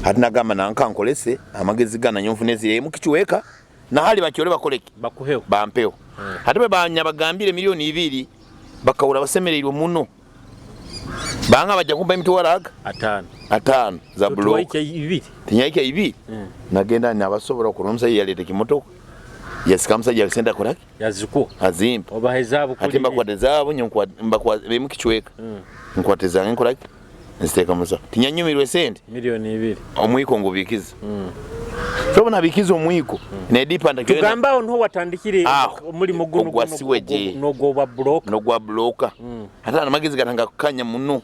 Ate nagamba nanka nkolese amagezi gana nyonfune zire mu kichweka na hali bakyole bakoleke bakuheho bampeho. Ate bwe banyabagambire milioni 2 bakawura basemereirwe muno. Banga bajja kumpa emitwalo aga 5. 5 za block. Tuwaike 2. Tinyaike 2. Nagenda nabasobola okulwa omusajja yaleeta ekimotoka. Yasika omusajja alisenda kolaki? Yazikuwa. Azimpa. Obaha ezaabu kuli Ate mbakwate zaabu nyo mbakwate bemu kichweka. Nkwate zange nkolaki? Nziteeka mu nsawo. Tinyanyumirwa esente. Milioni 2. Omwiko ngubikiza. So nabikiza omwiko. Nedipa ndakyo. Tugamba aho niho watandikire omulimo guno Ogwa siweje. N'ogwa bloka. N'ogwa bloka. Ate amagezi gatanga kukanya muno.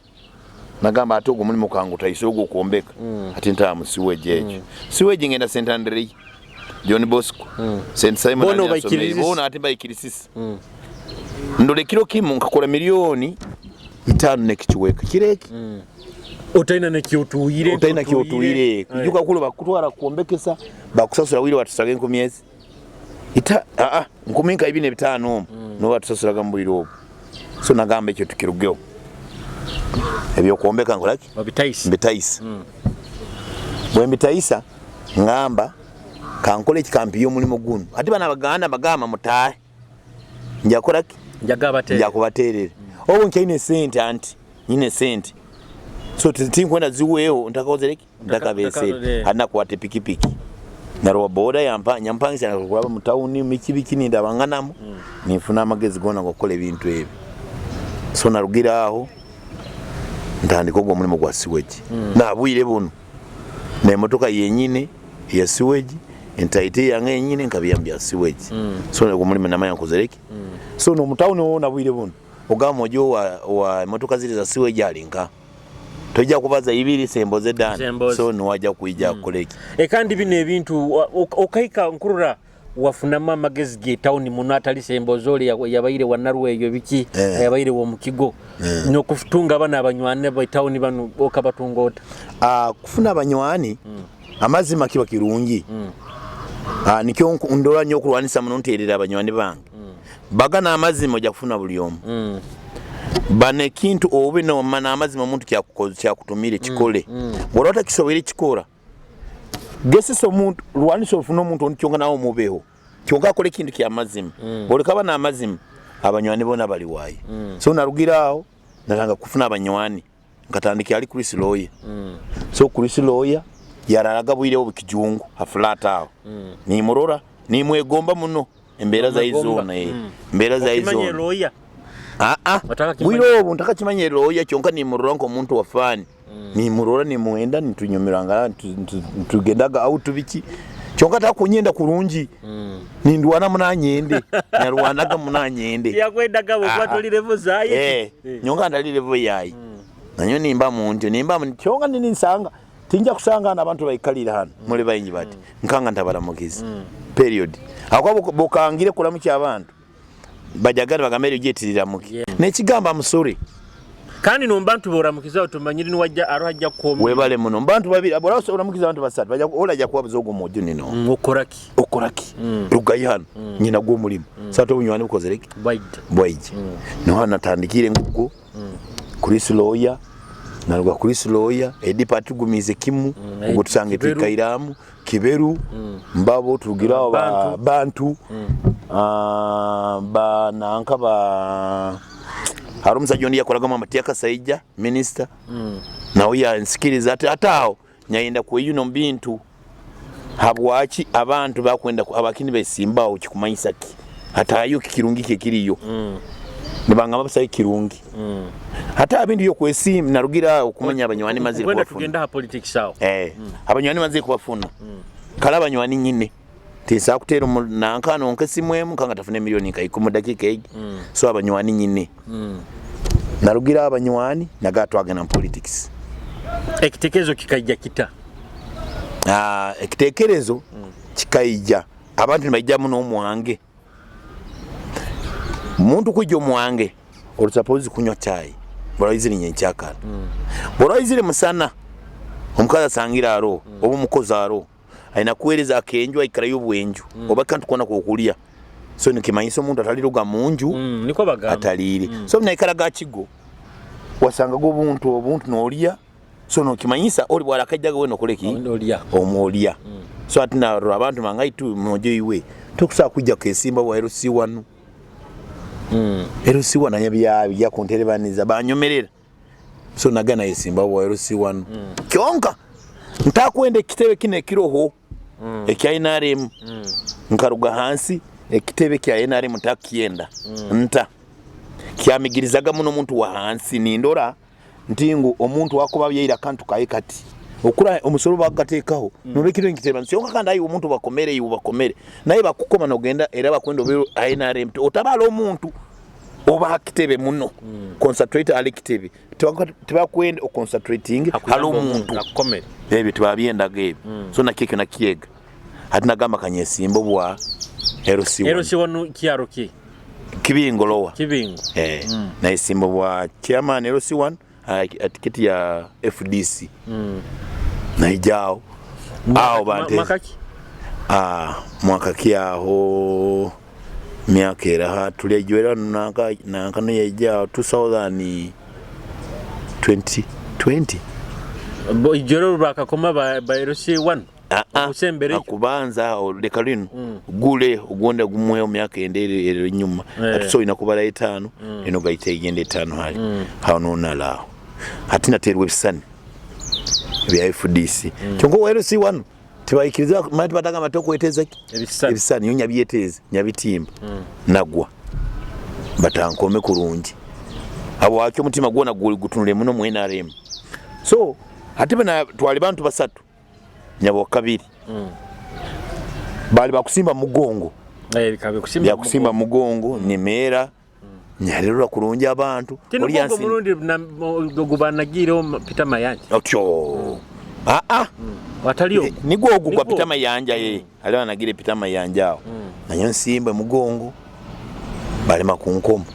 Nagamba ate ogwo mulimu kangu tayise ogwo kwombeka. Ate ntaamu siweje ekyo. Siweje ngenda Saint Andrei. John Bosco. Saint Simon Bono ali asomeye. baikirisisi. Bono ate baikirisisi. Ndole kiro kimu nkakora milioni 5 nekichiweka. Kireki. Otaina nekyotuuyire. Otaina kyotuuyire. Ijuka kulu bakutwara kwombekesa, bakusasura wire watusaga enkumi ezi ita aa nkumi nka ibiri n'ebitaano omu nibo batusasuraga mu bwire obu. So nagamba ekyo tukirugeho, ebyokwombeka nkoraki? Obitaisa. Mbitaisa. Bwe mbitaisa ngamba kankole eki, kampiye omulimo gunu. Hati bano Abaganda mbagamba mutaahe, nja kukora ki? Nja kubateerera. Obu nkyaine sente, anti nyine sente, so tinkwenda ziweho ntakakozere ki? Ntakabeesere. Hati nakwata epikipiki narowa boda yampa nyampangisa kuraba mu tawuni miki biki nindabanganamu ninfuna amagezi goona g'okukora ebintu ebi. So narugire aho ntandika ogwo omurimo gwa sewage. Nahabwire bunu n'emotoka yenyine eya sewage, entaito eyange yenyine nkabiha mu bya sewage. So ogwo omurimo namanya nkozere ki? So n'omu tawuni hoona bwire bunu ogamba oje owa emotoka ziri eza sewage ali nkaha? Toija kubaza ibiri semboze dani. Semboze. So niwe aja kwija kukora eki. Kandi bino ebintu okahika nkurora wafunamu amagezi g'etawuni muno atali Semboze oli yabaire wa Narweyo biki yabaire w'omukigo n'okutunga bano abanywani b'etawuni banu okabatunga ota? Kufuna abanywani amazima kiba kirungi. Nikyo ndora nyowe kurwanisa muno nterera abanywani bange. Baga n'amazima oja kufuna buli omu. Ba n'ekintu obe n'amazima omuntu kyakutumire kikole. Bw'oraba otakisoboire kikora, gesesa omuntu, rwanisa ofune omuntu ondi kyonka nawe omubeho. Kyonka akole ekintu ky'amazima. Bw'olikaba n'amazima, abanywani boona bali waayo. So narugire aho, natandika kufuna abanywani. Nkatandikira hali Chris Lawyer. So Chris Lawyer yararaga bwire obu Kijungu ha flat aho. Nimurora, nimwegomba muno embeera zaye Omwegomba. zoona. Embeera zaye Okimanye zoona. lawyer? Aa, Otakakimanya? bwire obu ntakakimanye lawyer, kyonka nimurora nk'omuntu wa fani. Nimurora nimuhenda, nitunyumirangana, nitugendaga out biki. Kyonka takunyenda kurungi. Nindwana muno anyende. Narwanaga muno anyende. Yakwendaga bwokuba toli level zaye. Nyonka ndali level yaye. Nanyo nimba muntu, nimba muntu. Kyonka nini nsanga. Tinja kusanga hano abantu baikalira hano. Muli baingi bati. Nkanga ntabaramukiza. Period. Aho bokangire kuramukya abantu. Bajagana bagambe eryo muki. Nekigamba musore. Kandi no mbantu boramukiza otumanyiri niwajja aro hajja kukomba. Webale muno. Mbantu babiri abora oramukiza abantu basatu. Bajja ola ajja kubabuza ogwo mwojo nino. Okoraki? Okoraki? Rugayi hano. Nyina gwo mulimo. Sato obunywani bukozere ki? Bwaija. Bwaija. Niho natandikire ngubwo. Chris Lawyer. Naruga Chris Lawyer. Edi patugumize kimu. Ubwo tusange Kiberu. twikairamu. Kiberu. Mbabo turugiraho ba Bantu. Bantu. Ba nanka ba hari omusajja ondi yakoragamu amateeka Saija minister. Nawe yansikiriza ati ate aho nyayenda kweyuna omu bintu. Habwaki abantu bakwenda abakini besimbaho kikumanyisa ki? Hatayo kirungi ki ekiriyo. Nibangamba busayo kirungi. Hata abindi yo kwesimba narugira aho kumanya abanywani mazire Kwenda kubafuna. tugenda ha politics aho. Abanywani mazire kubafuna. Kale abanywani nyine. Tinsa kutera nanka nonka esimu emu nkanga tafuna milioni nka ikumi dakika egi. So abanywani nyine. Narugira abanywani nagatwagenda mu politics. Ekitekerezo kikaija kita? Ekitekerezo kikaija abantu nibaija muno omwange. Muntu kwija omwange oli suppose kunywa chai bw'oraizire nyenkyakara. Bw'oraizire musana omukazi asangire aroho oba omukozi aroho aina kuhereza akenju aikarayo obwenju oba akantu koona k'okulya. So nikimanyisa omuntu ataliruga munju Nikwo bagamba. ataliire. So naikaraga Kigo wasangaga obuntu obuntu n'olya. So nokimanyisa oli bwarakaijaga we nokora ki? Olya. Omwolya. So ati narora abantu bangaitu mojo iwe tokusobola kwijja kesimba bwa LC wanu. LC wanu anya bya kunterebaniza banyomerera. So nagana yesimba bwa LC wanu. Kyonka ntakwenda ekitebe kino ekiroho ekya NRM. Nkaruga hansi ekitebe kya NRM ntakyenda. Nta kyamigirizaga muno omuntu wa hansi nindora nti ngu omuntu akuba byaira akantu kaye kati okura omusoro bagateekaho norekire nkiteba nsyonka kandi ayi omuntu bakomere iwe bakomere naye bakukoma nogenda era bakwenda obe NRM otabala omuntu oba kitebe muno concentrate ali kitebe tibakwenda oconcentrating hali omuntu Akukomere. Ebyo tibabyendaga ebyo. So nakyo nakyega hati nagamba kanyesimba obwa LC1. LC1 kyaro ki? Kibingo lower. Kibingo. Nayesimba bwa chairman LC1. Ha tiketi ya FDC. Naija aho aho bante Mwaka ki? Ah, mwaka ki aho, myaka eraha tulejwera nanka nanka no yaija aho 2020 20. Bo ijoro bakakoma ba LC1. Ah, ah, Okusembera akubanza aho leka lino gule ogonda gumweho myaka ende eri enyuma. Ati so olina kubala etaano, eno gaita egenda etaano hali aho nonala aho ati naterwa ebisani ebya FDC. Kyonka owa LC wano tibaikiriza mati batagamba tokweteza ki Ebisani. Ebisani yo nyabyeteze nyabitimba nagwa batankome kurungi abo wakyo omutima gwona guli gutunule muno mu NRM. So ate bana twali bantu basatu nyabo kabiri bali bakusimba mugongo. Bikabe kusimba. Byakusimba mugongo nimeera nyalirura kurungi abantu. Tino Oli bongo yansi murundi gubanagireho Peter Mayanja. Otyo ah ah. Watali ogwo. Nigwo ogwo gwa Nigwo. Peter Mayanja ye ali anagire Peter Mayanja awo nayo nsimba mugongo balema kunkoma.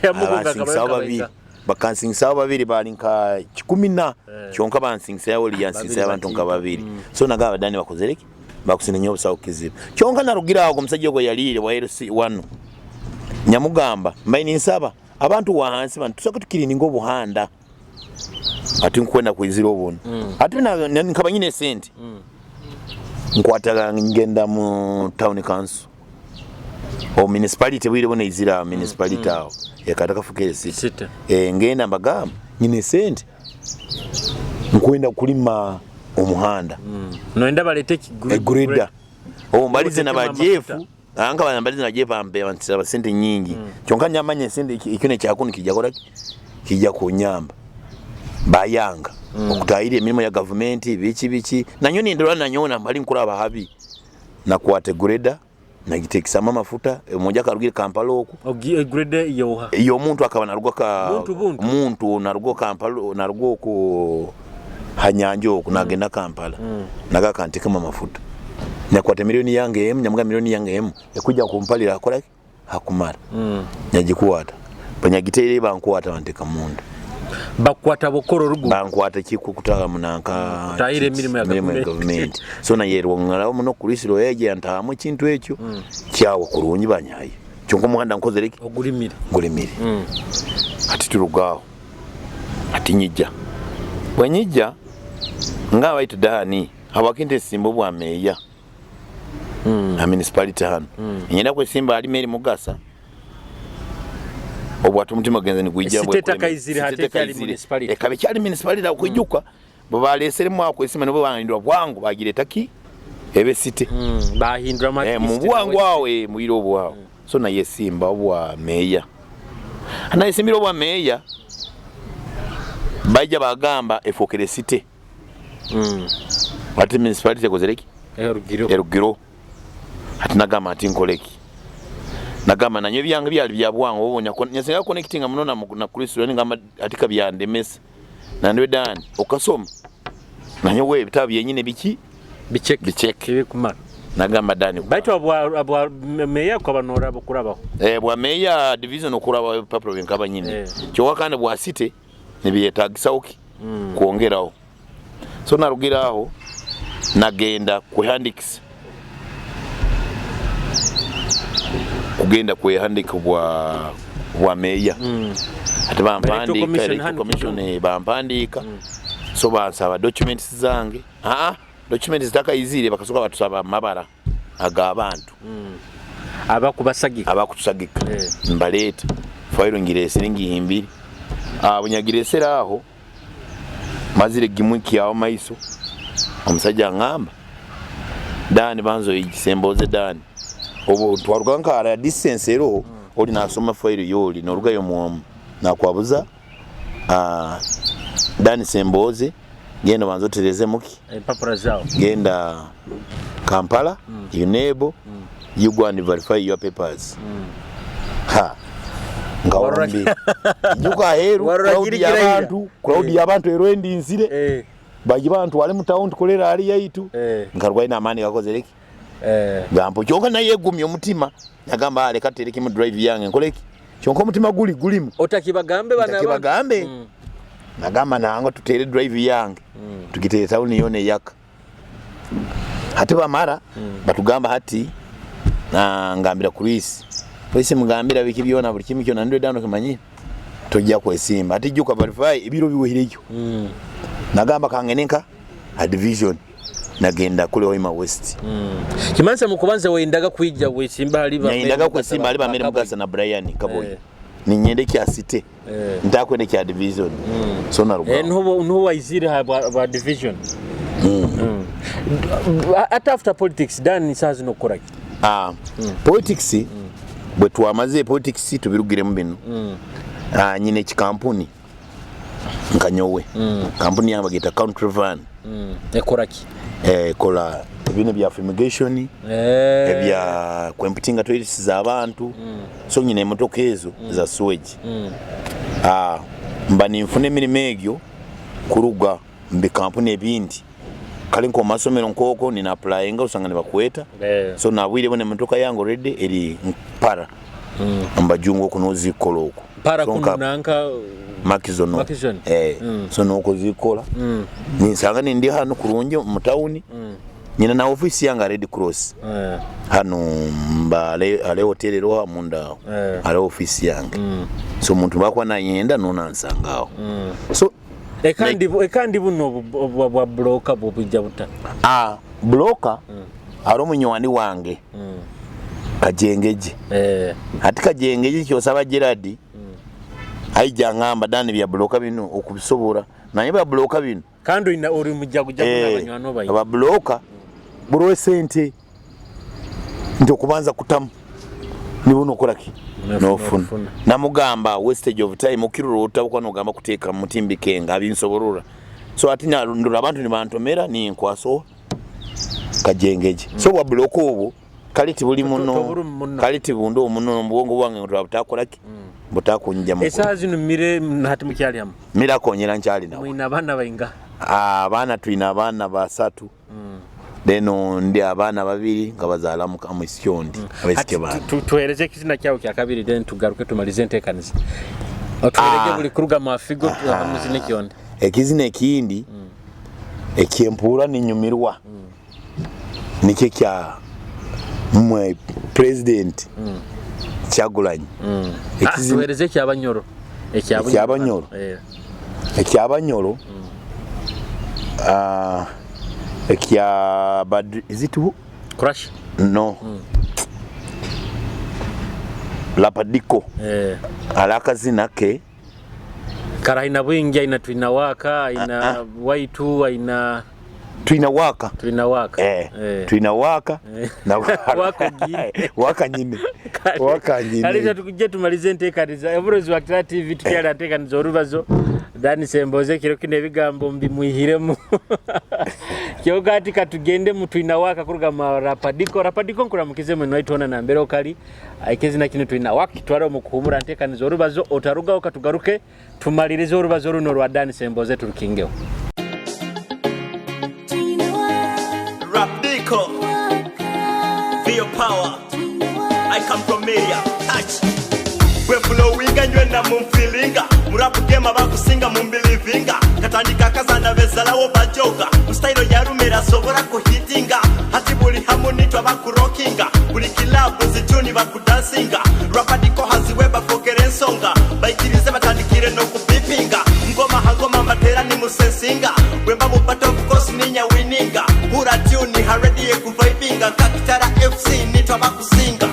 Ya mugongo. Abansingisawo babiri bakansingisawo babiri bali nka kikumi na kyonka bansingisawo oli yansingisayo abantu nka babiri. So naga abadani bakozereki bakusina nyo obusawo kizibu kyonka narugira awo omusajja ogwo yaliire wa LC wano nyamugamba mbaine nsaba abantu wa hansi bantu tusaka tukirininga obuhanda ati nkwenda kwizira obuno ati nkaba nyine sente nkwata ngenda mu town council o municipality bwire bona izira municipality awo yakataka fukere city. City. Ngenda mbagamba nyine sente nkwenda kulima omuhanda. Noenda balete ki Egreda obo mbalize na Otekemu bajefu amafuta. anga bana mbalize na jefu ambe bansaba sente nyingi kyonka nyamanya sente ikyo kyakunu kijja kola kijja kunyamba bayanga okutayira emirimu ya gavumenti biki biki nanyo nindora nanyona mbali nkuraba habi nakwate greda nagitekesamo amafuta omunja akarugire Kampala oku. Grade yoha? Iyo omuntu akaba naruga ka Muntu buntu. Muntu naruga Kampala naruga oku hanyanja oku nagenda Kampala naga kantekemo amafuta nakwata milioni yange emu nyamuga milioni yange emu ekuja kumpalira akola ki? Hakumara nyagikwata banyagiteere bankwata banteka munda. Bakwata bokoro rugu. Bankwata kikukutaka munanka Kutayira emirimu ya emirimu ya gavumenti. gavumenti. So nayerwa ngalawo muno kulisiro yeje ntamu ekintu ekyo kyawa kurungi banyaye kyonka omuhanda nkozere ki? Ogulimire. Ngulimire. Ati turugaho ati nyijja bwe nyijja nga baitu dani habwaki ntesimba obwa meeya a municipality hano nyenda kwesimba ali Mary Mugasa obwatu omutima genze nigwijja Site takaizire hate kyali municipality. Ekabe kyali municipality okwijuka bwe baleseremu akwesima nibo bahindura bwangu bagireta ki ebe site. Bahindura ma Mu bwangu awo muire obwawo so naye simba obwa meeya anayesimbira obwa meeya bajja bagamba efokere site ati municipality ekozereki Erugiro. Erugiro ati nagamba ati nkoleki nagamba nanyo ebyange byali bya bwangu obo nyasenga connecting muno na Kristo ngamba ati kabyandemesa nandwe dani okasoma nanyo we ebitabo byenyine biki Bicheke. Bicheke. Ebikumara. Nagamba dani Baitu abwa meeya kwa banora bokurabaho. Bwa meeya division okuraba ebipapuro binkaba nyine kyoka kandi bwa city nibyetagisawo ki kwongeraho so narugiraho nagenda kwehandikisa kugenda kwehandika bwa meeya ati bampandika Electoral Commission Electoral hano Commission, bampandika so bansaba documents zange documents zitakaizire bakasoka batusaba amabara ag'abantu Abakubasagika. Abakutusagika mbaleeta failo ngiresere ngihimbire bunyagiresere aho mazire gimwiki aho maiso omusajja angamba dani banzo igisemboze dani obo twaruga nkara distance ero oli nasoma failo yoli norugayo muomu nakwabuza dani semboze genda banzo tereze muki Empapura zao. Genda Kampala UNEB you go and verify your papers ha nga wambi juka heru Warora crowd kiri kiraira. y'abantu crowd y'abantu ero endinzire baji bantu wali mu town tukolera ali yaitu nkarwaye n'amaani gakoze reki gampo kyonka naye egumye omutima nagamba leka tereke mu drive yange nkoleki kyonka omutima guli gulimu Otakibagambe bana Otakibagambe. Nagamba nangwa tutere drive yange, tugitere tawuni yona eyaka. Hati bamara batugamba hati ngambira Chris, Chris mugambira biki byona buli kimu kyona ndwe dano kimanyire tojja kwesimba. Hati juka verify ebiro biwehireyo. Nagamba kangene nka a division nagenda kule Hoima West. Kimansa mukubanza wendaga kwija wesimba hali ba Nayendaga kwesimba hali ba Mary Mugasa na Brian Kaboyi. Ninyende kya city. Ntakwende kya division. So naruga. Nuhu waizire ha bwa division. At after politics dan saa zino okukora ki? Politics bwe twamaze politics tubirugiremu bino. Nyine ekikampuni nkanyowe. Kampuni yange bagita Country Van. Ekora ki? Ekola ebintu bya fumigation, ebya kwemputinga toilets z'abantu. So nyine emotoka ezo za sewage. Mba ninfuna emirimo egyo kuruga mu bikampuni ebindi. Kale nko masomero nkoko nina applyinga osanga nibakweta. So nabwire bone emotoka yange already eri mpara. Mbajungu oku nozikola oku. Mpara So kuno nanka Makizono. Makizono. So nuko zikola. Ninsanga nindi hano kurungi mu town. Nyina na office yange Red Cross. Hano mbale ale hotel roha munda. Ale office yange. So omuntu bakwa nayenda nona nsangaho. So Ekandi buno bwa broker bubijja buta. Broker ari omunywani wange. Kajengeje. Ati kajengeje kyosaba Gerard. Aija ngamba dani bya broker bino okubisobora. Naye bya broker bino. Kandi ina ori mujagujagu n'abanywani bayi. Aba broker buri sente nti okubanza kutamu nibuno okora ki? Nofuna. Namugamba wastage of time okirura otabuka nogamba kuteeka mutimbi kenga abinsoborora. So ati ndura abantu nibantomera ninkwaso kajengeje. So wa block obo kaliti buli muno kaliti bundo muno mbwongo bwange butakola ki? Butakunja mu. Esaha zino mire hati mukyali amu. Mira konyera nkyali nawe. Mwina abaana bainga. Abaana twina abaana basatu. Leno ndi abaana babiri nga bazaala mu isyondi. Abaisike bana. Tuhereze ekizina kyawe kya kabiri then tugaruke tumalize enteekaniza. Otuherege buli kuruga mu afigo hamuzina ekyondi. Ekizina ekindi ekyempuura ninyumirwa. Nikyo kya mwe president Kyagulanyi. Tuhereze ekyabanyoro. Ekyabanyoro. Ekyabanyoro. Ekya bad, is it who? Crush? No. Lapadiko. Alakazina ke. Kara ina bwingi, ina twina waka, ina waitu, ina twina waka. Twina waka. Twina waka. Na waka nyine. Waka nyine. Waka nyine. Alija tukuje tumalize enteekaniza. Oburozi wa Kira TV tukyali ateekaniza orubazo. Dani Semboze kiro kino ebigambo mbimwihiremu. Kyoka ati katugende mu twina waka kuruga mu Rapadiko. Rapadiko nkuramukize mwe nwaitona na mbere okali. Ekizina kino twina waka kitwara mu kuhumura nteekaniza orubazo otarugaho katugaruke tumalirize orubazo runo rwa Dani Semboze turukingeho. Rapdiko, Vio Power, I come from media, touch. We flowinga nywe na mumfilinga, murapu game bakusinga mumbilivinga, katandika kazana bezalawo bajoga, mstyle yarumira sobora kuhitinga, hati buli hamu nitwa bakurokinga, buli kilabu zituni bakudansinga, Rapadiko haziwe bafokere ensonga, baikirize batandikire no kubipinga, ngoma hangoma mbatera ni musensinga, wemba mupato of course ninya wininga, hura tune harediye kuvibinga, kakitara FC nitwa bakusinga.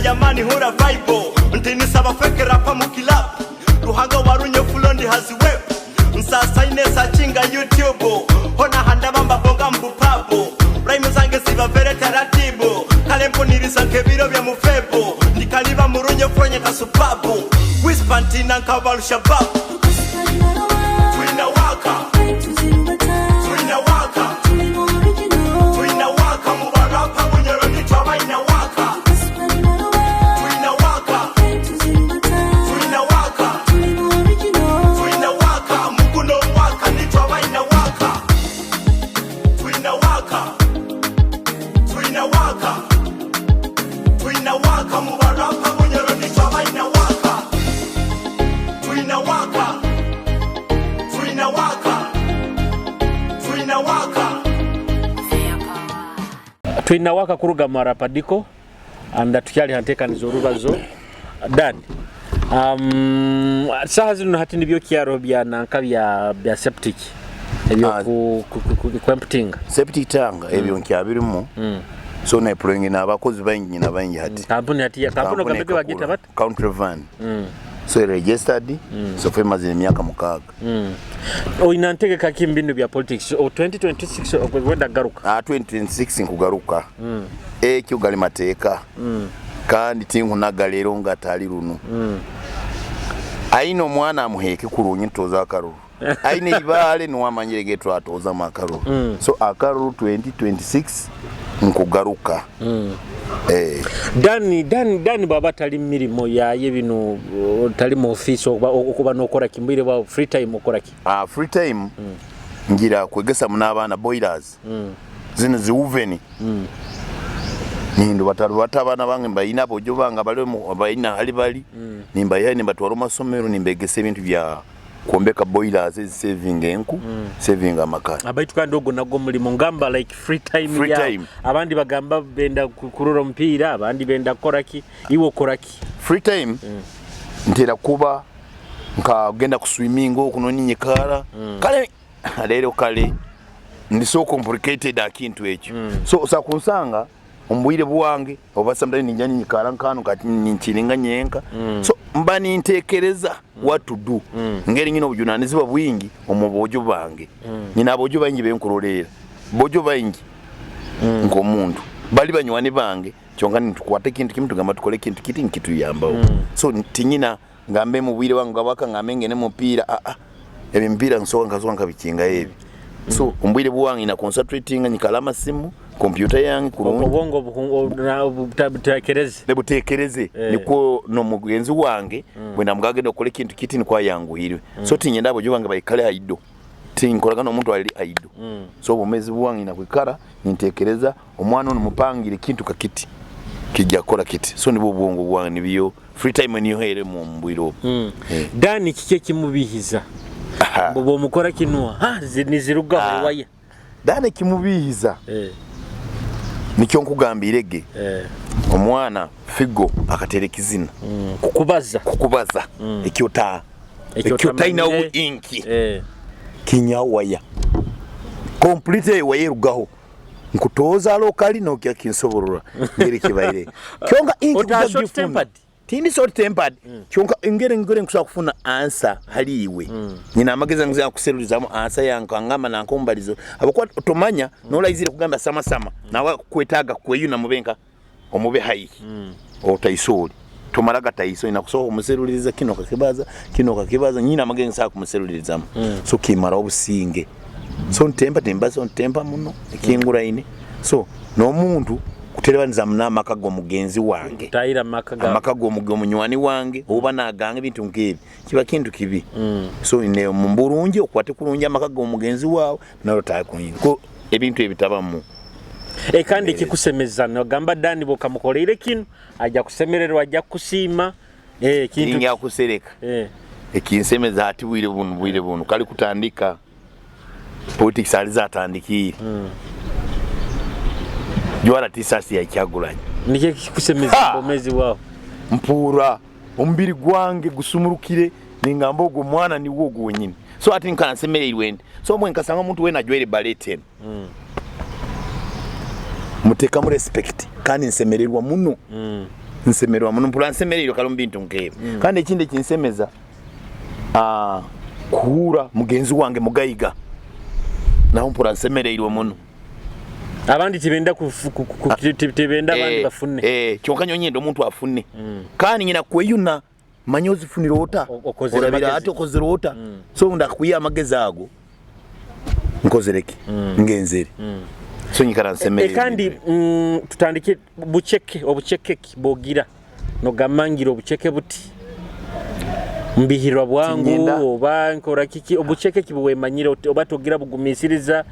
Yamani hura vibe ntini saba fake rapa mu club ruhanga warunye fulondi haziwe nsasa inesa chinga YouTube hona handa bamba bonga mbupabo rhyme zange ziba vere taratibu kale mpuniriza nkebiro bya mufebo ndikaliba murunye fronye kasupabu whisper ntina nkabalu shabab. Twina waka. Twina waka. Twina waka kuruga mu Arapadiko and tukyali ha nteekaniza orubazo. Dan, saaha zinu hati nibyo kyaro bya nanka bya septic ebyo kwemputinga. Septic tank ebyo nkyabirimu. So na employing n'abakozi baingi, nyina baingi hati. Kampuni hati ya kampuni ogambe bagita bata? Country Van. So registered. So fe mazire emyaka 6. Oyina ntegeka ki mbinu bya politics? O 2026 okwenda garuka? 2026 nkugaruka. Ekyo gali mateeka. Kandi tinkunaga leero nga atali luno. Aine omwana amuheeke kurungi ntoza akaruru. Aine ibaale niwamanyire ge twatozamu akaruru. So akaruru 2026 nkugaruka. Dani bwaba tali mirimo yaye bino tali mu office okuba nokora kimbwire bwa free time okora ki? Free time ngira kwegesa n'abaana boilers. Zino zi oven. Nindo bataru batabana bange mbayina bojo banga bali bayina hali bali. Nimbayaye nimbatwara mu masomero nimbegesa ebintu bya kwombeka boilers saving enku, saving amakara. Abaitu kandi ogo nago mulimo ngamba like free time free ya time. Abandi bagamba benda kurora omupiira, abandi benda koraki, iwe koraki. Free time ntera kuba nkagenda ku swimming okuno nyikara. Kale lero kale ndi so complicated akintu ekyo. So osa kunsanga ombwire bwange oba sometimes ninja nyikara nkano kati ninchiringa nyenka. So mba nintekereza what to do. Ngeri nyina obujunanizibwa bwingi omu bojo bange. Nyina abojo bangi benkurolera. Bojo bangi ng'omuntu bali banywani bange kyonka nitukwata ekintu kimu tugamba tukole ekintu kiti nkituyambaho. So tinyina ngambe mu bwire wange gabaka ngambe ngene mupiira ebyo emipiira nsoka nkasoka nkabikinga ebi. So ombwire bwange na concentrating nyikala amasimu kompyuta yange kurungi. Obwongo butekereze. Nebutekereze. Nikwo nomugenzi wange bwe namugagenda okole ekintu kiti nikwo ayanguhirwe. So tinyenda abojo bange baikale aido, tinkoraga n'omuntu ali aido. So obumezi bwange nakwikara nintekereza omwana ono mupangire kintu kakiti kijja kukola kiti. So nibwo obwongo bwange nibyo free time niyo here mu mbwiro obwo. Dani kiki ekimubihiza? Bwomukora kinwa niziruga waya. Dani kimubihiza nikyo nkugambirege. Omwana Figo akatera ekizina. Kukubaza. Kukubaza ekyota Ekyo ekyotainawo otamanyire. Inki kinyawaya complete wayerugaho nkutoza locally nokya kinsoborora ngeri kibaire kyonka inki Ota kuja short kugifuna. tempered? Tindi short tempered kyonka ingere nkusobola kufuna answer hali iwe. Nyina amagezi ngiza kuserulizamu answer yange angamba nankumbalizo abakuwa tomanya nolaizire kugamba sama sama nawe kwetaaga kweyuna mubenka omube hayi otaisoli tomaraga taiso inakusobola kumuseruliriza kino kakibaza kino kakibaza nyina amagezi nsobola kumuserulirizamu. So kimara obusinge. So ntempa temba so ntempa muno ekinguraine. So n'omuntu kuterebaniza n'amaka g'omugenzi wange. Tayira amaka ga amaka g'omunywani wange oba naganga ebintu nk'ebi kiba kintu kibi. So ne mu bulungi okwate kulungi amaka g'omugenzi waawe nawe takunyi ko ebintu ebitabamu. Kandi kikusemeza nogamba Dani bokamukoleire kino ajja kusemererwa ajja kusiima kintu Ninga kusereka. Ekinsemeza ati bwire bunu bwire bunu kali kutandika politics alizatandikire. Jwara tisasi ya Kyagulanyi. Nikyo kikusemeza bomezi wao. Mpura omubiri gwange gusumurukire ningamba ogwo mwana ni wo gwonyini. So ati nkansemereirwe ndi. So mwe nkasanga omuntu wena ajwaire ballet eno. Mutekamu respect kandi nsemererwa muno. Nsemererwa muno mpura nsemereirwe kali mu bintu nk'ebyo. Kandi ekindi ekinsemeza kuhura mugenzi wange mugayiga naho mpura nsemereirwe muno. Abandi tibenda tibenda abandi bafune. Kyonka nyonyi ndo omuntu afune. Kandi nyina kweyuna manyi ozifunira ota. Okozere Olabira amagezi. ati okozere ota. So ndakwiya amagezi ago nkozereki ngenzere. So nyikara nsemerere. Kandi tutandike bucheke obucheke bogira nogamangira obucheke buti mbihirwa bwangu Tinyenda. oba nkora kiki obucheke kibuwemanyire oba togira bugumisiriza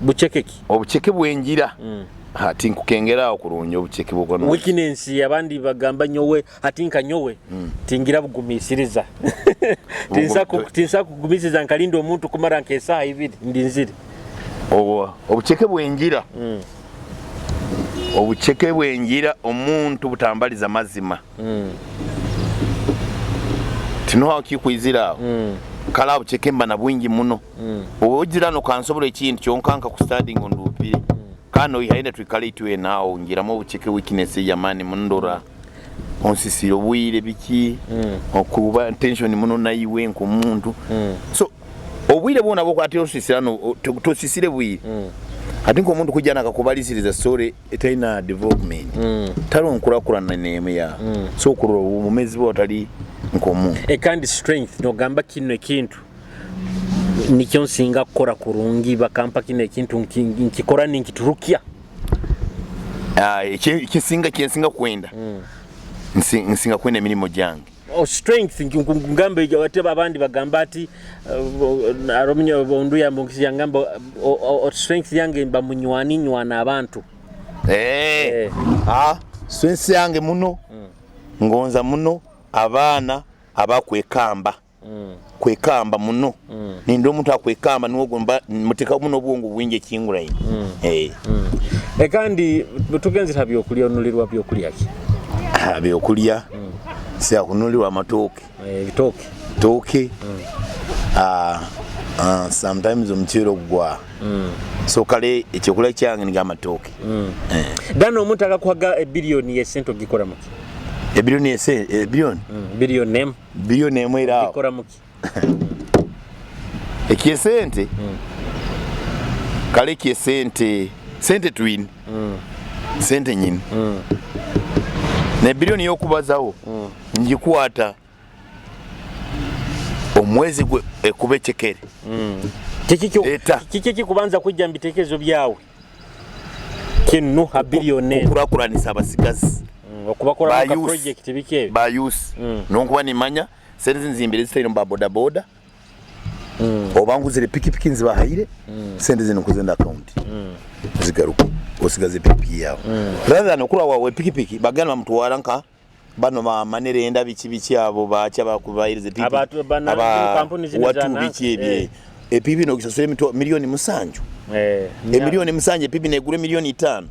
bucheke ki? Obucheke bwengira. Ha tinkukengeraho kurungi obucheke bwo Weakness abandi bagamba nyowe atinka nyowe tingira bugumisiriza. Tinsa kugumisiriza nkalinda omuntu kumara nkesaha ibiri ndinzire. Obucheke bwengira. Obuceke bwengira omuntu butambaliza mazima. Tinoha kikwizira aho. Kale abuceke mba na bwingi muno. Ogira nokansobora ekintu kyonka nka kustanding ondupire. Kandi oihaine twikale itwe naawe ngiramu obuceke weakness eyamani muno ndora onsisire obwire biki okuba tension muno naiwe nkomuntu. So obwire bwona bwokwatira osisira no tosisire bwire. Hati nkomuntu kujja nakakubalisiriza story etaina development. Tariho nkurakurana nemu ya. So okurora obumezi bwe otali nkomuntu. Kandi strength nogamba kino ekintu nikyo nsinga kukora kurungi, bakampa kino ekintu nkikora ninkiturukya. Ekinsinga kyensinga kwenda, nsinga kwenda emirimo gyange. Strength ngambe ate abandi bagamba ati ondu yambongisi yangamba strength yange mba munywani nywana abantu. Strength yange muno ngonza muno abaana abakwekamba. Kwekamba muno. Nindi omuntu akwekamba niwe ogwo mba mutekaho muno obwongo bwingi ekinguraine. Kandi tugenzere ha byokulya, onulirwa byokulya ki? Byokulya nsiga kunulirwa amatooke. Ebitooke. Tooke. Sometimes omuceere ogwa. So kale ekyokulya kyange nigo amatooke. Dani omuntu akakuhaga ebiliyoni y'esente ogikora muki? Ebiliyoni y'esente, ebiliyoni? Biliyoni emu. Biliyoni emu eri aho. Ogikora muki? Ekyesente kale ekyesente sente twine sente nyine ne biliyoni yokubazaho ngikwata omwezi gwe ekuba ecekere. Eta. Kiki ekikubanza kwija omu bitekerezo byawe kinu ha biliyoni enu? Okukurakuranisa abasigazi. Okubakoramu ka project biki ebi? Ba youth. Nonkuba nimanya sente zinzimbire zitaire omu ba boda boda oba nguzire pikipiki nzibahaire sente zinu nkuzenda account zigaruke osigaze pikipiki yawe rather than okura wawe pikipiki bagenda bamutwara nka bano ba manerenda biki biki abo bacha bakubairize pipi Abantu bana aba kampuni zino watu za nanka, biki ebi epipi nogisasura emitwa milioni 7 emilioni 7 epipi negura emilioni 5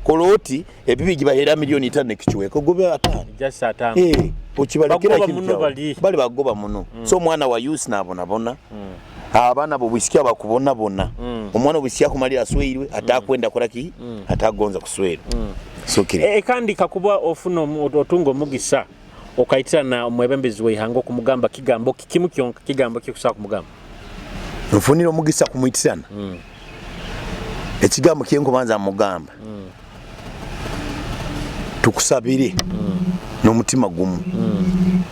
koloti epipi gibahera milioni 5 nekichweka gobe 5 Just 5. Okibalekera Bagoba kintu muno kyawe. bali. Bali bagoba muno. So omwana wa youth nabonabona. Abaana b'obwisiki abakubonabona. Omwana obwisiki akumalira asweirwe atakwenda kora ki? Atagonza kuswera. So kiri. Kandi kakuba ofuna otunga omugisa okaitirana omwebembezi w'eihanga okumugamba kigambo kimu kyonka, kigambo ki okusobola kumugamba? Nfunire omugisa kumwitirana. Ekigambo kyenkubanza mugamba. Tukusabire n'omutima gumu.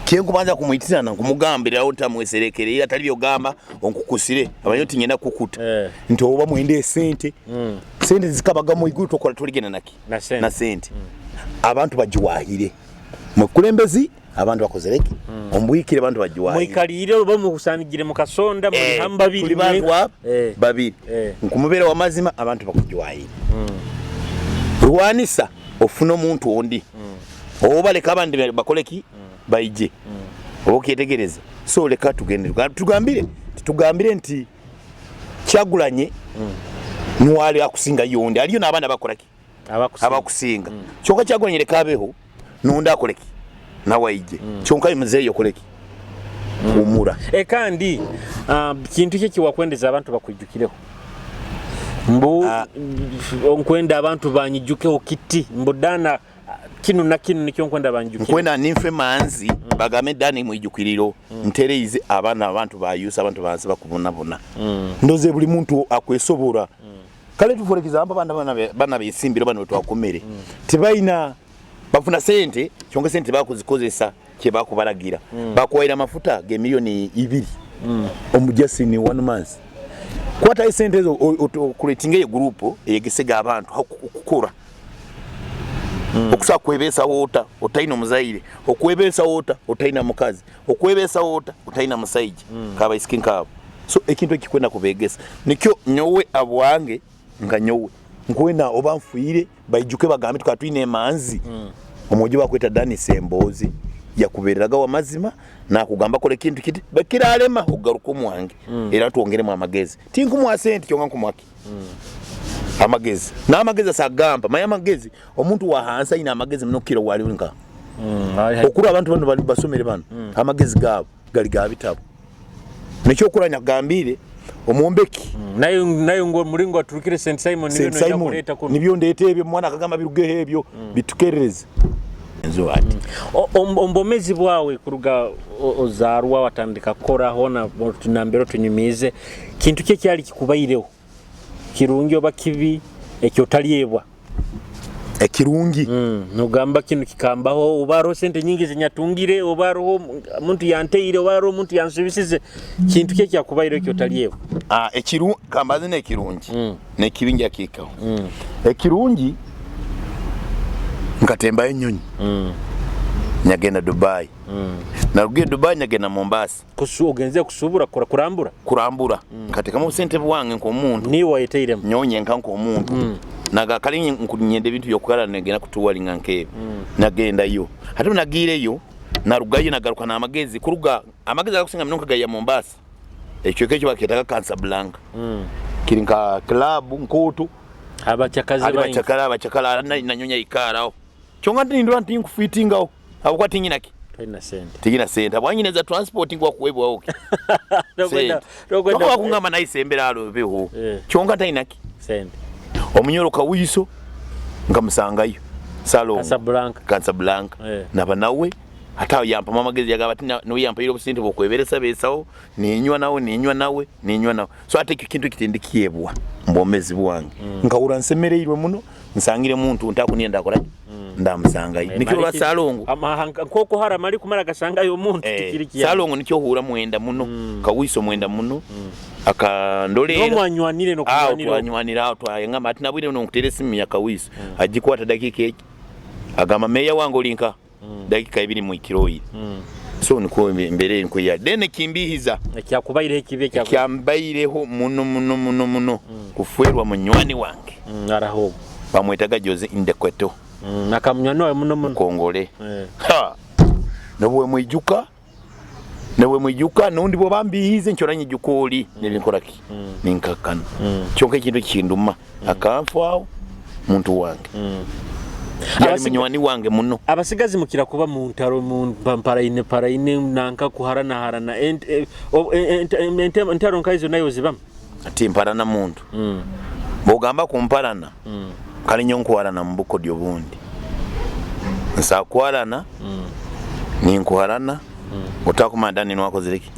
Kyenkubanza kumwitirana nkumugambiraho ntamweserekerera atali byogamba onkukusire abayo nti ngenda kukuta. Nti oba mwende esente. Sente zikabaga mu iguru tokora tuligenda naki? Na sente. Na sente. Abantu bagiwahire. Mukulembezi abantu bakozere ki? Ombwikire abantu bagiwahire. Mwikalire oba mukusanigire mukasonda muri hamu babiri. Tuli bantu babiri. Nkumubera wa mazima abantu bakugiwahire. Rwanisa ofuna omuntu ondi. Oba leka abandi bakole ki? Baije. Oba okyetegereza. So leka tugende. Tugambire, tugambire nti Kyagulanye nwali akusinga yondi. Aliyo n'abaana bakora ki? Abakusinga. Kyonka Kyagulanye leka abeho nundi akole ki? Nawe aije. Kyonka muzeeyi okole ki? Humura. Kandi kintu ki ekiwakwendeza abantu bakwijukireho? Mbu nkwenda abantu banyijukeho kiti mbu dana kinu na kinu nikyo nkwenda banjukire. Nkwenda ninfe manzi bagambe dani mwijukiriro ntereize abaana abantu ba yusa abantu bansi bakubonabona. Ndoze buli muntu akwesobora. Kale tu for example abana bana besimbiro bano twakomere. Tibaina bafuna sente kyonka sente bakuzikozesa kye bakubaragira. Bakwaira amafuta ge milioni 2. Omujasi ni 1 month. Kwata sente ezo okuletinga ye group eyegesega abantu okukora. Okusa kwebesa wota otaina omuzaire, okwebesa wota otaina mukazi, okwebesa wota otaina musaija. Kaba iskin kabo. So ekintu ekikwenda kubegesa nikyo nyowe abwange nka nyowe nkwenda oba nfuire baijuke bagambe tukatwine emanzi. Omwojo bakweta Dani Sembozi yakubereraga wa mazima nakugamba kole kintu kiti bakiralema okugaruka omwange. Era twongeremu amagezi tinkumwa sente kyonka nkumwaki. Amagezi n'amagezi asagampa manya amagezi omuntu wa hansi aine amagezi muno kukira owali nka okuri abantu banu bali basomere banu amagezi gaabo gali ga bitabo. Nekyokura nakugambire omwombeki Naye naye ngu omuringo aturukire St Simon nibyo St noija Simon kureeta kunu. Nibyo ndeeta ebyo omwana akagamba birugeho ebyo bitukerereze enzu ati. Omu bwomezi bwawe kuruga ozaarwa watandika kukora hoona nambere otunyumiize, kintu ki ekyali kikubaireho kirungi oba kibi eki otalyebwa? Ekirungi. Nogamba kinu kikambaho oba haroho sente nyingi ezinyatungire oba haroho omuntu yanteire oba haroho omuntu yansubisize, kintu ki ekyakubaireho eki otalyebwa? Ah, ekiru kambaze n'ekirungi n'ekibi njakihikaho. Ekirungi nkatembayo enyonyi nyagenda Dubai. Narugire Dubai nyagenda Mombasa. Ogenzere kusubura kurambura? Kurambura. Nkatekamu obusente bwange nk'omuntu. Niiwe wayetairemu? Nyowe nyenka nk'omuntu. Naga kale nyenda ebintu by'okukara nagenda kutuwaringa nk'ebi. Nagendayo. Hati obu nagiireyo, narugayo nagaruka n'amagezi kuruga amagezi agakusinga muno nkagaiha Mombasa. Ekicweka ekyo bakyetaga Casablanca. Kiri nka club nkooto. Abacakazi Hali baingi. Abacakara abacakara nanyowe nyaikaraho. Kyonka nindora tinkufitingaho habwokuba tinyina ki? Toina sente. Tinyina sente. Habwa nyina za transport ngu wakuwebwaho ki? Tokwenda Sente. tokwenda Kyonka wakungamba naise embera alobeho. Kyonka ntaina ki? Sente. Omunyoro Kawiso nkamusangayo Salongo. Casablanca. Casablanca. Naba nawe hati aho yampamu amagezi yagamba ati niwe yampaire obusente bw'okweberesa besaho ninywa nawe ninywa nawe ninywa nawe. So hati ekyo kintu tikikyebwa omu bwomezi bwange. Nkahurra nsemereirwe muno. Nsangire muntu ntakunire ndakora ki? Ndamusangayo. Eh, Nikyo mali ora Salongo. Nk'oku hara mali kumara agasangayo omuntu tikiri kyangu. Salongo nikyo ohura mwenda muno. Kawiso mwenda muno. Akandoleera. Niho mwanywanire Aho n'okunywanira. Twanywanira aho twayengamba ati nabwire buno nkuteera esimu ya Kawiso. Agikwata dakika eki. Agamba meeya wange oli nkaha? Dakika ibiri mwikire oire. So nikwo embeera eri nikwo yari. Then ekimbiihiza. Ekyakubaireho ekibi ekya Ekyambaireho muno muno muno muno kufeerwa munywani wange. Araha ogwo? Bamwetaga Jose Indekweto. Akaba munywani wawe muno muno. Mukongole. Ha! Nobu mwijuka, nobu mwijuka n'ondi bwoba mbiihiize nkyo nyijuka ori nibinkora ki? Ninkakana. Kyonka ekintu ekinduma akanfaaho muntu wange. Yali munywani wange muno. Abasigazi mukira kuba mu ntaro mu mparaine paraine nanka kuharanaharana entaro nka ezo nayo zibamu? Timparana muntu. Bwogamba kumparana, kale nyowe nkuharana mu bukodyo bundi. Nsobola kuharana, ninkuharana, otakumanya Dani niwe akozire ki?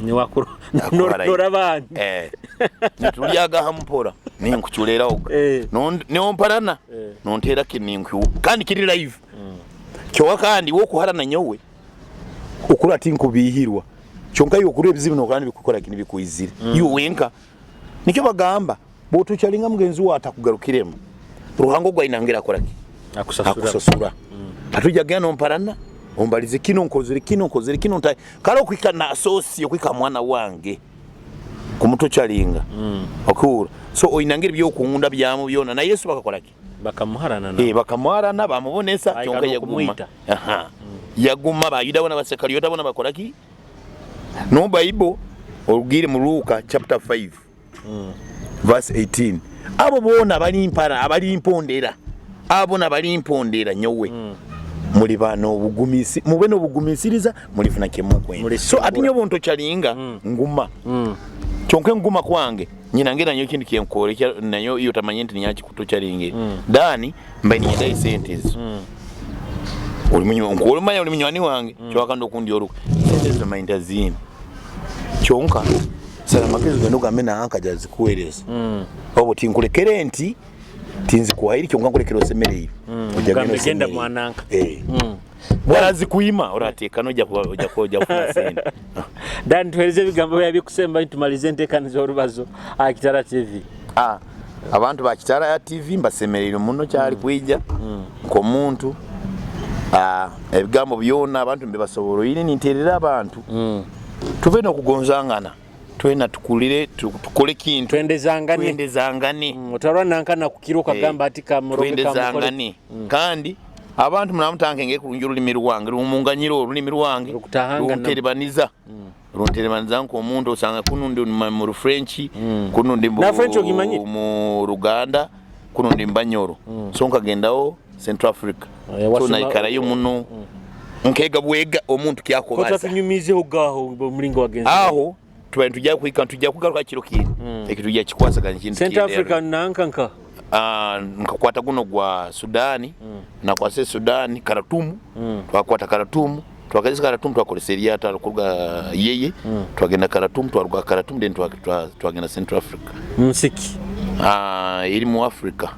Noraba ani? Nitulyaga hamu mpora, ninkuculeeraho. Nomparana, nonteera ki ninkuha kandi kiri live. Kyonka kandi iwe okuharana nyowe, okura tinkubiihirwa. Kyonka iwe okura ebizibu nokora nibikukora ki nibikwizira. Iwe wenka. Nikyo bagamba bw'otocalinga mugenzi wawe atakugarukiremu, Ruhanga ogu aine ngeri akora ki? Akusasura. Akusasura. Hati oija kugenda nomparana, ombalize kinu, nkozire kinu, nkozire kinu, nta kare okuhika nasosi okuhika mwana wange kumutocalinga. Okuhurra. So oine ngeri eby'okunda byamu byona na Yesu bakakora ki? Bakamuharana nabo. Bakamuharana bamubonesa Bahika kyonka yaguma. n'okumwita. Aha. Yaguma Bayuda bona Basekalyota bona bakora ki? No Bible orugiire mu Luka chapter 5 verse 18 abo boona abalimpara abalimpondera abo boona abalimpondera nyowe muliba n'obugumisi mube n'obugumisiriza mulifuna kyemukwenda. So ati nyowe ntokyalinga nguma kyonka enguma kwange nyina ngera nyowe ekintu kyenkora nayo iyo otamanya nti ninyakikutokyalingira Dani mbaire ninyenda esente ezo. Olimanya oli munywani wange kyonka kandi okundya orukwe sente ezo manya ntaziine kyonka sara amagezi ogende ogambe nanka aje azikuhereze obu tinkulekere nti tinzikuhaire kyonka nkulekere osemereirwe ojya Ogambe genda genda osemereirwe. mwananka. Bwarazikuima orateekana ojja kuba ojja kuba ojja kufuna sente. Dan tuhereze ebigambo byawe ebikusembayo tumalize enteekaniza orubazo aha Kitara TV. Ah, abantu ba Kitara ya TV mbasemereire muno kyali kwija nk'omuntu. Ah, ebigambo byona abantu mbibasoboroire ninterera abantu tube n'okugonzangana twena tukulire tukole kintu Twendezangane. Twendezangane. Otarwa nanka nakukira okagamba ati kamuroge kamukole. Twendezangane. Kandi abantu munamutanke kurungi orulimi rwange rumunganyire orulimi rwange Rukutahangana. Runterebaniza runterebaniza nk'omuntu osanga kunu ndi mu Rufrench, kunu ndi Na French ogimanyire? mu Ruganda. Kunu ndi Mbanyoro. So nkagendaho Central Africa. Eh, So wasoma- naikarayo muno. Nkega bwega omuntu kyakubaza. Otatunyumizeho gaho omulingo wagenze. Aho tubaire nitujya kuhika, nitujya kugaruka kiro kindi. Eki tujya kikwasaganya kintu Central kindi. Africa nanka nka. Ah, nkakwata guno gwa Sudani, nakwasa Sudani Khartoum, twakwata Khartoum, twakageza Khartoum, twakolesa eryato kuruga Yeye, twagenda Khartoum, twaruga Khartoum, then twagenda Central Africa. Musiki. Ah, eri mu Africa.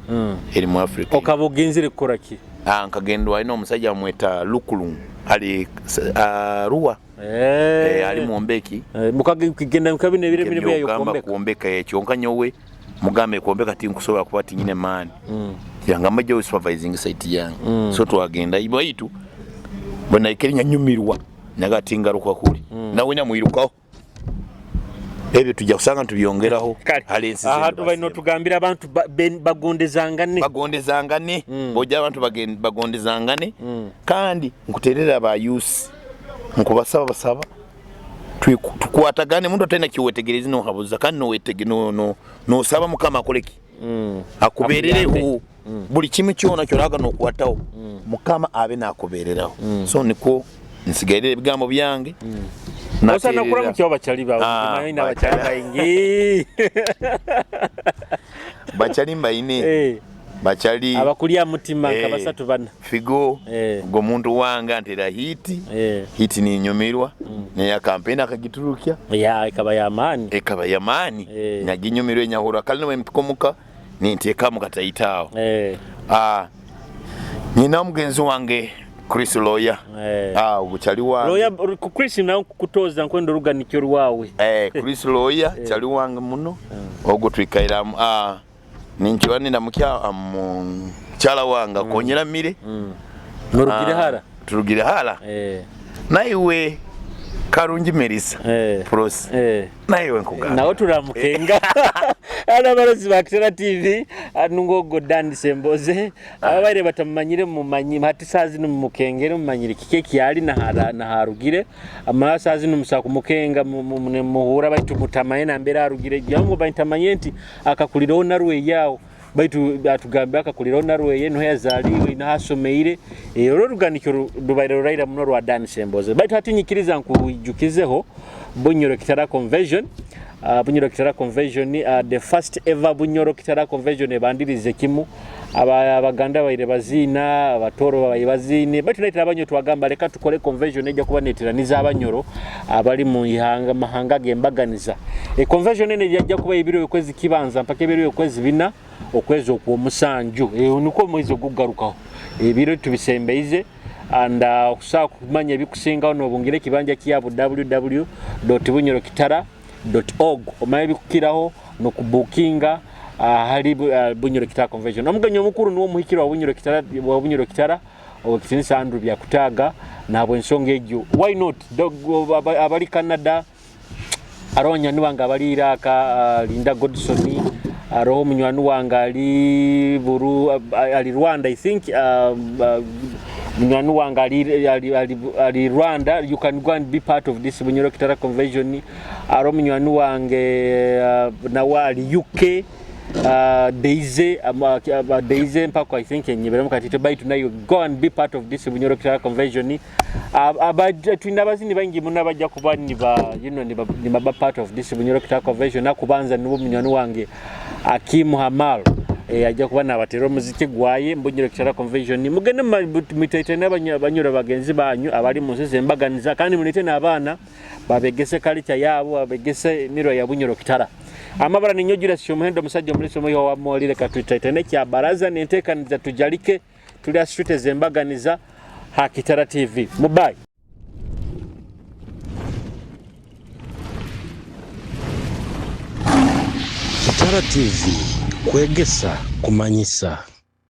Eri mu Africa. Okaba ogenzire kukora ki? Ah, nkagenda alina omusajja amweta Lukulung ali Arua. Eh. Ali mwombeki. Mukagenda mukabina ebiro ebiro byayo Ogamba kwombeka. Kwombeka ekyo nka nyowe mugambe kwombeka tinkusobola kuba tinyine maani. Yangamba jo supervising site yange. So twagenda ibaitu bwe naikere nyanyumirwa nyaga tingaruka kuli. Nawe nyamwirukaho. Ebyo tujja kusanga tubyongeraho. Hali ensi Aha zenu tubaine basiima. otugambira abantu bagondezangane. Bagondezangane. Bojja abantu bagondezangane. Kandi nkuterera ba youth. Nkubasaba basaba tukwatagane, muntu atalina kiwetegereza no habuza kandi no wetege no no no saba mukama akoleki. Akuberereho. Akuyambe. Buli kimu kyona kyoraga nokwataho. Mukama abe nakubereraho. So niko nsigairire ebigambo byange. Osana Naterera. kuramu kyo bachali bawe. Ah, Nayo na bachali baingi. Bachali mbaine. Bachali Abakulya mutima nka basatu bana. Figo. Go muntu wanga ntera hiti. Hiti ni nyumirwa. Ne campaign akagiturukya. Ya ikaba ya maani. Ikaba ya maani. Nyaginyumirwe nyahura kale no mpikomuka ninteka mukataitao. Nina mugenzi wange Chris Lawyer. Obuchali wange. Lawyer Chris na kutoza nkwendo ruganikyo rwawe. Chris Lawyer chali wange muno. Ogwo twikaira ninkiwani na mukya mukyala wange akonyera mire. Nurugire hara. Turugire hara. Naiwe Karungi Melissa. Pros. Naiwe nkugamba. Nawe turamukenga. Ana barozi ba Kitara TV nungogo Dan Semboze ababaire batamanyire mumanyi hati sazi numukengere mumanyire kike kyali na hara na harugire amara sazi numusa kumukenga muhura baitu mutamaye na mbere arugire jambo baitamanye nti akakuliraho narwe yawo baitu atugambe akakuliraho narwe ye no yazaliwe na hasomeire ero ruganikyo rubaire ruraira muno rwa Dan Semboze baitu hatinyikiriza nkujukizeho Bunyoro Kitara Convention. Bunyoro Kitara Convention, the first ever Bunyoro Kitara Convention ebandirize kimu Abaganda baire bazina, Abatoro baire bazine, baitu naitira abanyo twagamba leka tukole convention ejja kuba neteraniza abanyoro abali mu ihanga mahanga gembaganiza. Convention ene yajja kuba ebiro okwezi kibanza mpaka ebiro okwezi bina okwezi okwomusanju. Niko omwezi ogugarukaho. Ebiro tubisembeize and okusobola kumanya ebikusingaho n'obungire ekibanja kyabo w w dot bunyoro kitara dot org. Omanye ebikukiraho n'okubukinga ahari Bunyoro Kitara Convention. Omugenyi omukuru niwo omuhikirwa wa Bunyoro Kitara, wa Bunyoro Kitara, Owekitinisa Andrew Byakutaaga, nahabw'ensonga egyo. Why not? Abali Canada, aroho munywani wange abali Iraq, Linda Godson, aroho munywani wange ali Buru, ali Rwanda, I think, munywani wange ali Rwanda. You can go and be part of this Bunyoro Kitara Convention. Aroho munywani wange nawe ali UK, Daisy, Daisy mpaka I think enyebera mukati baitu nayo go and be part of this Bunyoro Kitara Convention. Twina abazini bangi muno abajja kuba niba part of this Bunyoro Kitara Convention. Nakubanza nibo munywani wange Akim Hamal. Ajja kuba nabatera omuziki gwaye Bunyoro Kitara Convention. Mugende mutaite n'abanyoro bagenzi banyu abali mu nsi embaganiza, kandi mulete n'abaana babegese culture yabo, babegese emiro ya Bunyoro Kitara. Amabara ni Julius Kyomuhendo, omusajja omulisi omuyiwa wa Mwolire. Katwitaite n'ekya baraza n'enteekaniza tujalike tulya street ez'embaganiza ha Kitara TV. Mubayi. Kitara TV kwegesa kumanyisa.